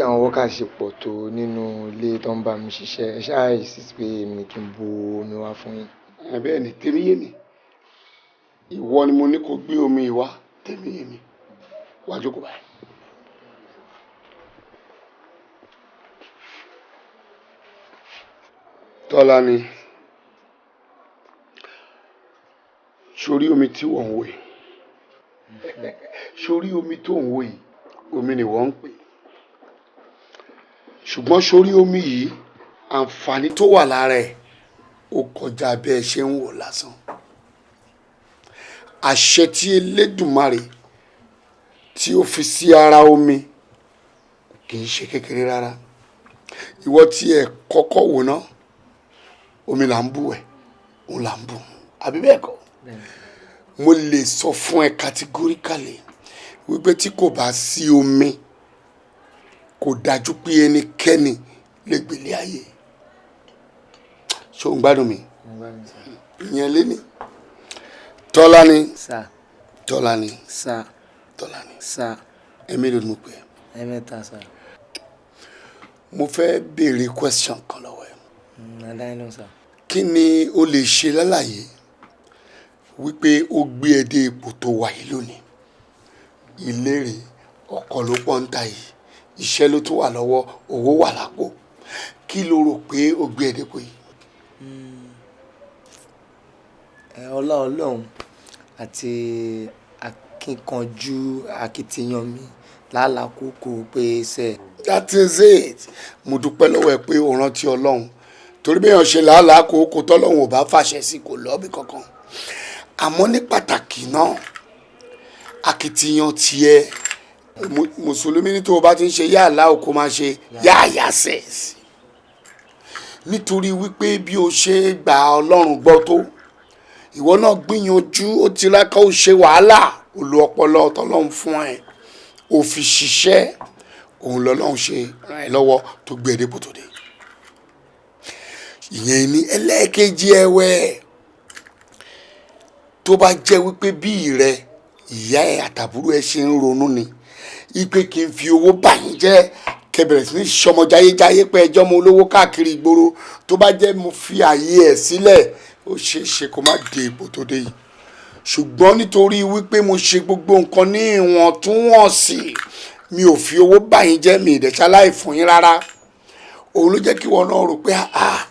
àwọn workers ṣe pọ̀ tó nínú ilé tó ń bá mi ṣiṣẹ́, ẹ ṣáà insist pé èmi ni kí n bu omi wá fún yín. Ẹ bẹ́ẹ̀ ni, tèmi yé mi. Ìwọ ni mo ní kó gbé omi wá. Tèmi yé mi, wá jókòó báyìí. Tọ́lá ni, sórí omi tí wọ́n ń wò yìí, sórí omi tó ń wò yìí, omi ni wọ́n ń pè, ṣùgbọ́n sórí omi yìí, àǹfààní tó wà lára ẹ̀ ó kọjá bẹ́ẹ̀ ṣe ń wò lásán. Àṣẹ tí Elédùmarè tí ó fi sí ara omi kì í ṣe kékeré rárá. Ìwọ tí ẹ kọ́kọ́ wò ná, omi là ń bù ẹ̀, òun là ń bù, àbí bẹ́ẹ̀ kọ́? Mo lè sọ fún ẹ categorically wípé tí kò bá sí omi, kò dájú pé ẹnikẹ́ni lè gbélé ayé. Ṣé o ń gbádùn mi? Ìyẹn lé ní. Tọ́lá ni, Tọ́lá ni, Tọ́lá ni, ẹ̀mí ló ní mo pè é. Ẹ̀mẹ́ta, sir. Mo fẹ́ béèrè question kan lọ́wọ́ ẹ. Adáyé sir. Kí ni o lè ṣe lálàyé wípé ó gbé ẹ dé ipò tó wà yìí lónìí? Ìlérè ọkọ̀ ló pọ̀ ń ta yìí, iṣẹ́ ló tún wà lọ́wọ́, owó wà lápò. Kí ló rò pé ó gbé ẹ dépò yìí? Ẹ ọlá Ọlọ́run àti akíkanjú, akitiyan mi, làálàá pé ṣe. That is it. Mo dúpẹ́ lọ́wọ́ ẹ pé o rántí Ọlọ́run, torí bí èèyàn ṣe làálàá kókó, tọ́lọ́run ò bá fàṣẹ sí, kò lọ́ọ́bì kankan. Àmọ́ ní pàtàkì náà, akitiyan tiẹ̀, mùsùlùmí ní tó o bá ti ń ṣe yáàlá o, kó máa ṣe yáàyà sẹ́ẹ̀sì, nítorí wípé bí o ṣe gba Ọlọ́run gbọ́ tó, ìwọ náà gbìyànjú, ó tiraka, ó ṣe wàhálà, ó lo ọpọlọ tọ́lọ́run fún ẹ, ó fi ṣiṣẹ́, òun lọ́lọ́run ṣe ràn ẹ́ lọ́wọ́ tó gbé e dépò tó dé. Ìyẹn ní ẹlẹ́ẹ̀kejì ẹ̀wẹ̀. Tó bá jẹ́ wípé bí rẹ ìyá ẹ àtàbúrò ẹ ṣe ń ronú ni ipe kí n fi owó bà yín jẹ́, kẹbẹ̀rẹ̀ sí ní sọmọ jayéjayé pé ẹjọ́ mo lówó káàkiri ìgboro, tó bá jẹ́ mo fi ààyè ẹ̀ sílẹ̀, ó ṣeé ṣe kó má dé ipò tó dé yìí. Ṣùgbọ́n nítorí wípé mo ṣe gbogbo nǹkan ní ìwọ̀ntúnwọ̀nsì, mi ò fi owó bà yín jẹ́, mi ìdẹ̀ṣáláì fún yín rárá, òun ló jẹ́ kí wọn náà rò pé ah,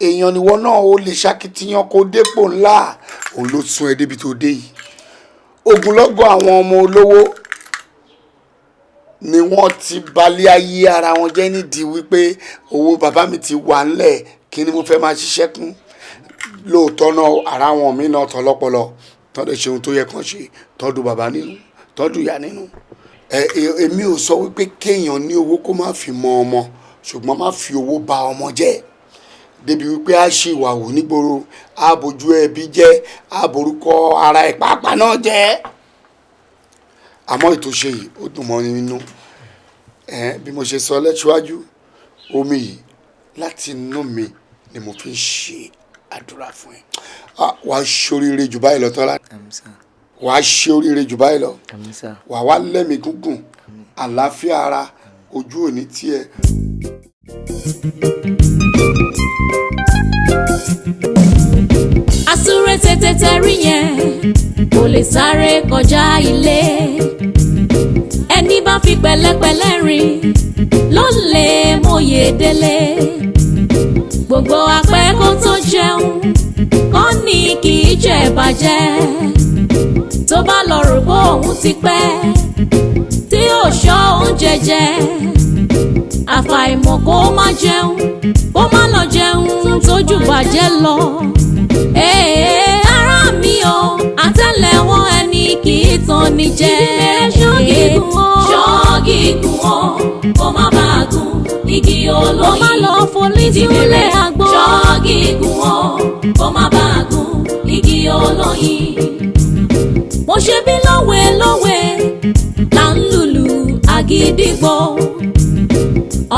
èèyàn ni wọn náà, ó lè ṣakitiyan kó dépò ńlá. Òun ló sún ẹ débi tó dé yìí. Ogunlọ́gọ̀ àwọn ọmọ olówó ni wọ́n ti balẹ̀ ayé ara wọn jẹ́ nídìí wípé owó bàbá mi ti wà ńlẹ̀, kí ni mo fẹ́ máa ṣiṣẹ́ kún? Lóòótọ́ náà, ara wọn mi náà tọ́ lọ́pọlọ, tọ́dọ̀ ṣe ohun tó yẹ kán ṣe, tọ́dún bàbá nínú, tọ́dún ìyá nínú. Ẹ èmi ò sọ wípé kéèyàn ní owó kó má fi mọ ọmọ, ṣùgbọ́n má fi owó ba ọmọ jẹ́ débi wípé a ṣì wà wò nígboro, a bójú ẹbí jẹ́, a borúkọ ara ẹ̀ pàápàá náà jẹ́. Àmọ́ ètò ṣe yìí, ó dùn mọ́ ni nínú. Bí mo ṣe sọ lẹ́síwájú, omi yìí láti inú mi ni mo fi ń ṣe àdúrà fún ẹ. Wàá ṣoríire jù báyìí lọ, Tọ́lá. Wàá ṣe oríire jù báyìí lọ. Wàá wá lẹ́mìí gígùn, àlàáfíà ara, ojú òní tiẹ̀. Àsúré tètè tẹrí yẹn kò lè sáré kọjá ilé. Ẹni bá fi pẹ̀lẹ́pẹ̀lẹ́ rìn ló lè mòye délé. Gbogbo apẹ́ kó tó jẹun kọ́ ni kì í jẹ bàjẹ́. Tó bá lọ rò pé òun ti pẹ́ tí ò ṣọ́ oúnjẹ jẹ, àfàìmọ̀ kó má jẹun, kó má lọ jẹun tójú bàjẹ́ lọ. Ee, ara mi o, àtẹ́lẹwọ́ ẹni kì í tan ni jẹ. Ṣọ́ọ̀gìgùn o, kó má bàa gùn igi olóyin. Kó má lọ forí túlẹ̀ àgbo. Ṣọ́ọ̀gìgùn o, kó má bàa gùn igi olóyin. Mo ṣe bí lówe lówe là ń lùlù àgídìgbò.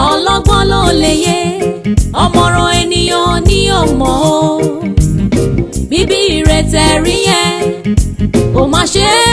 Ọlọ́gbọ́n ló lè yé, ọmọràn ènìyàn ní ọmọ o. Bíbí rẹ̀ tẹ̀rí yẹn kò má ṣe é.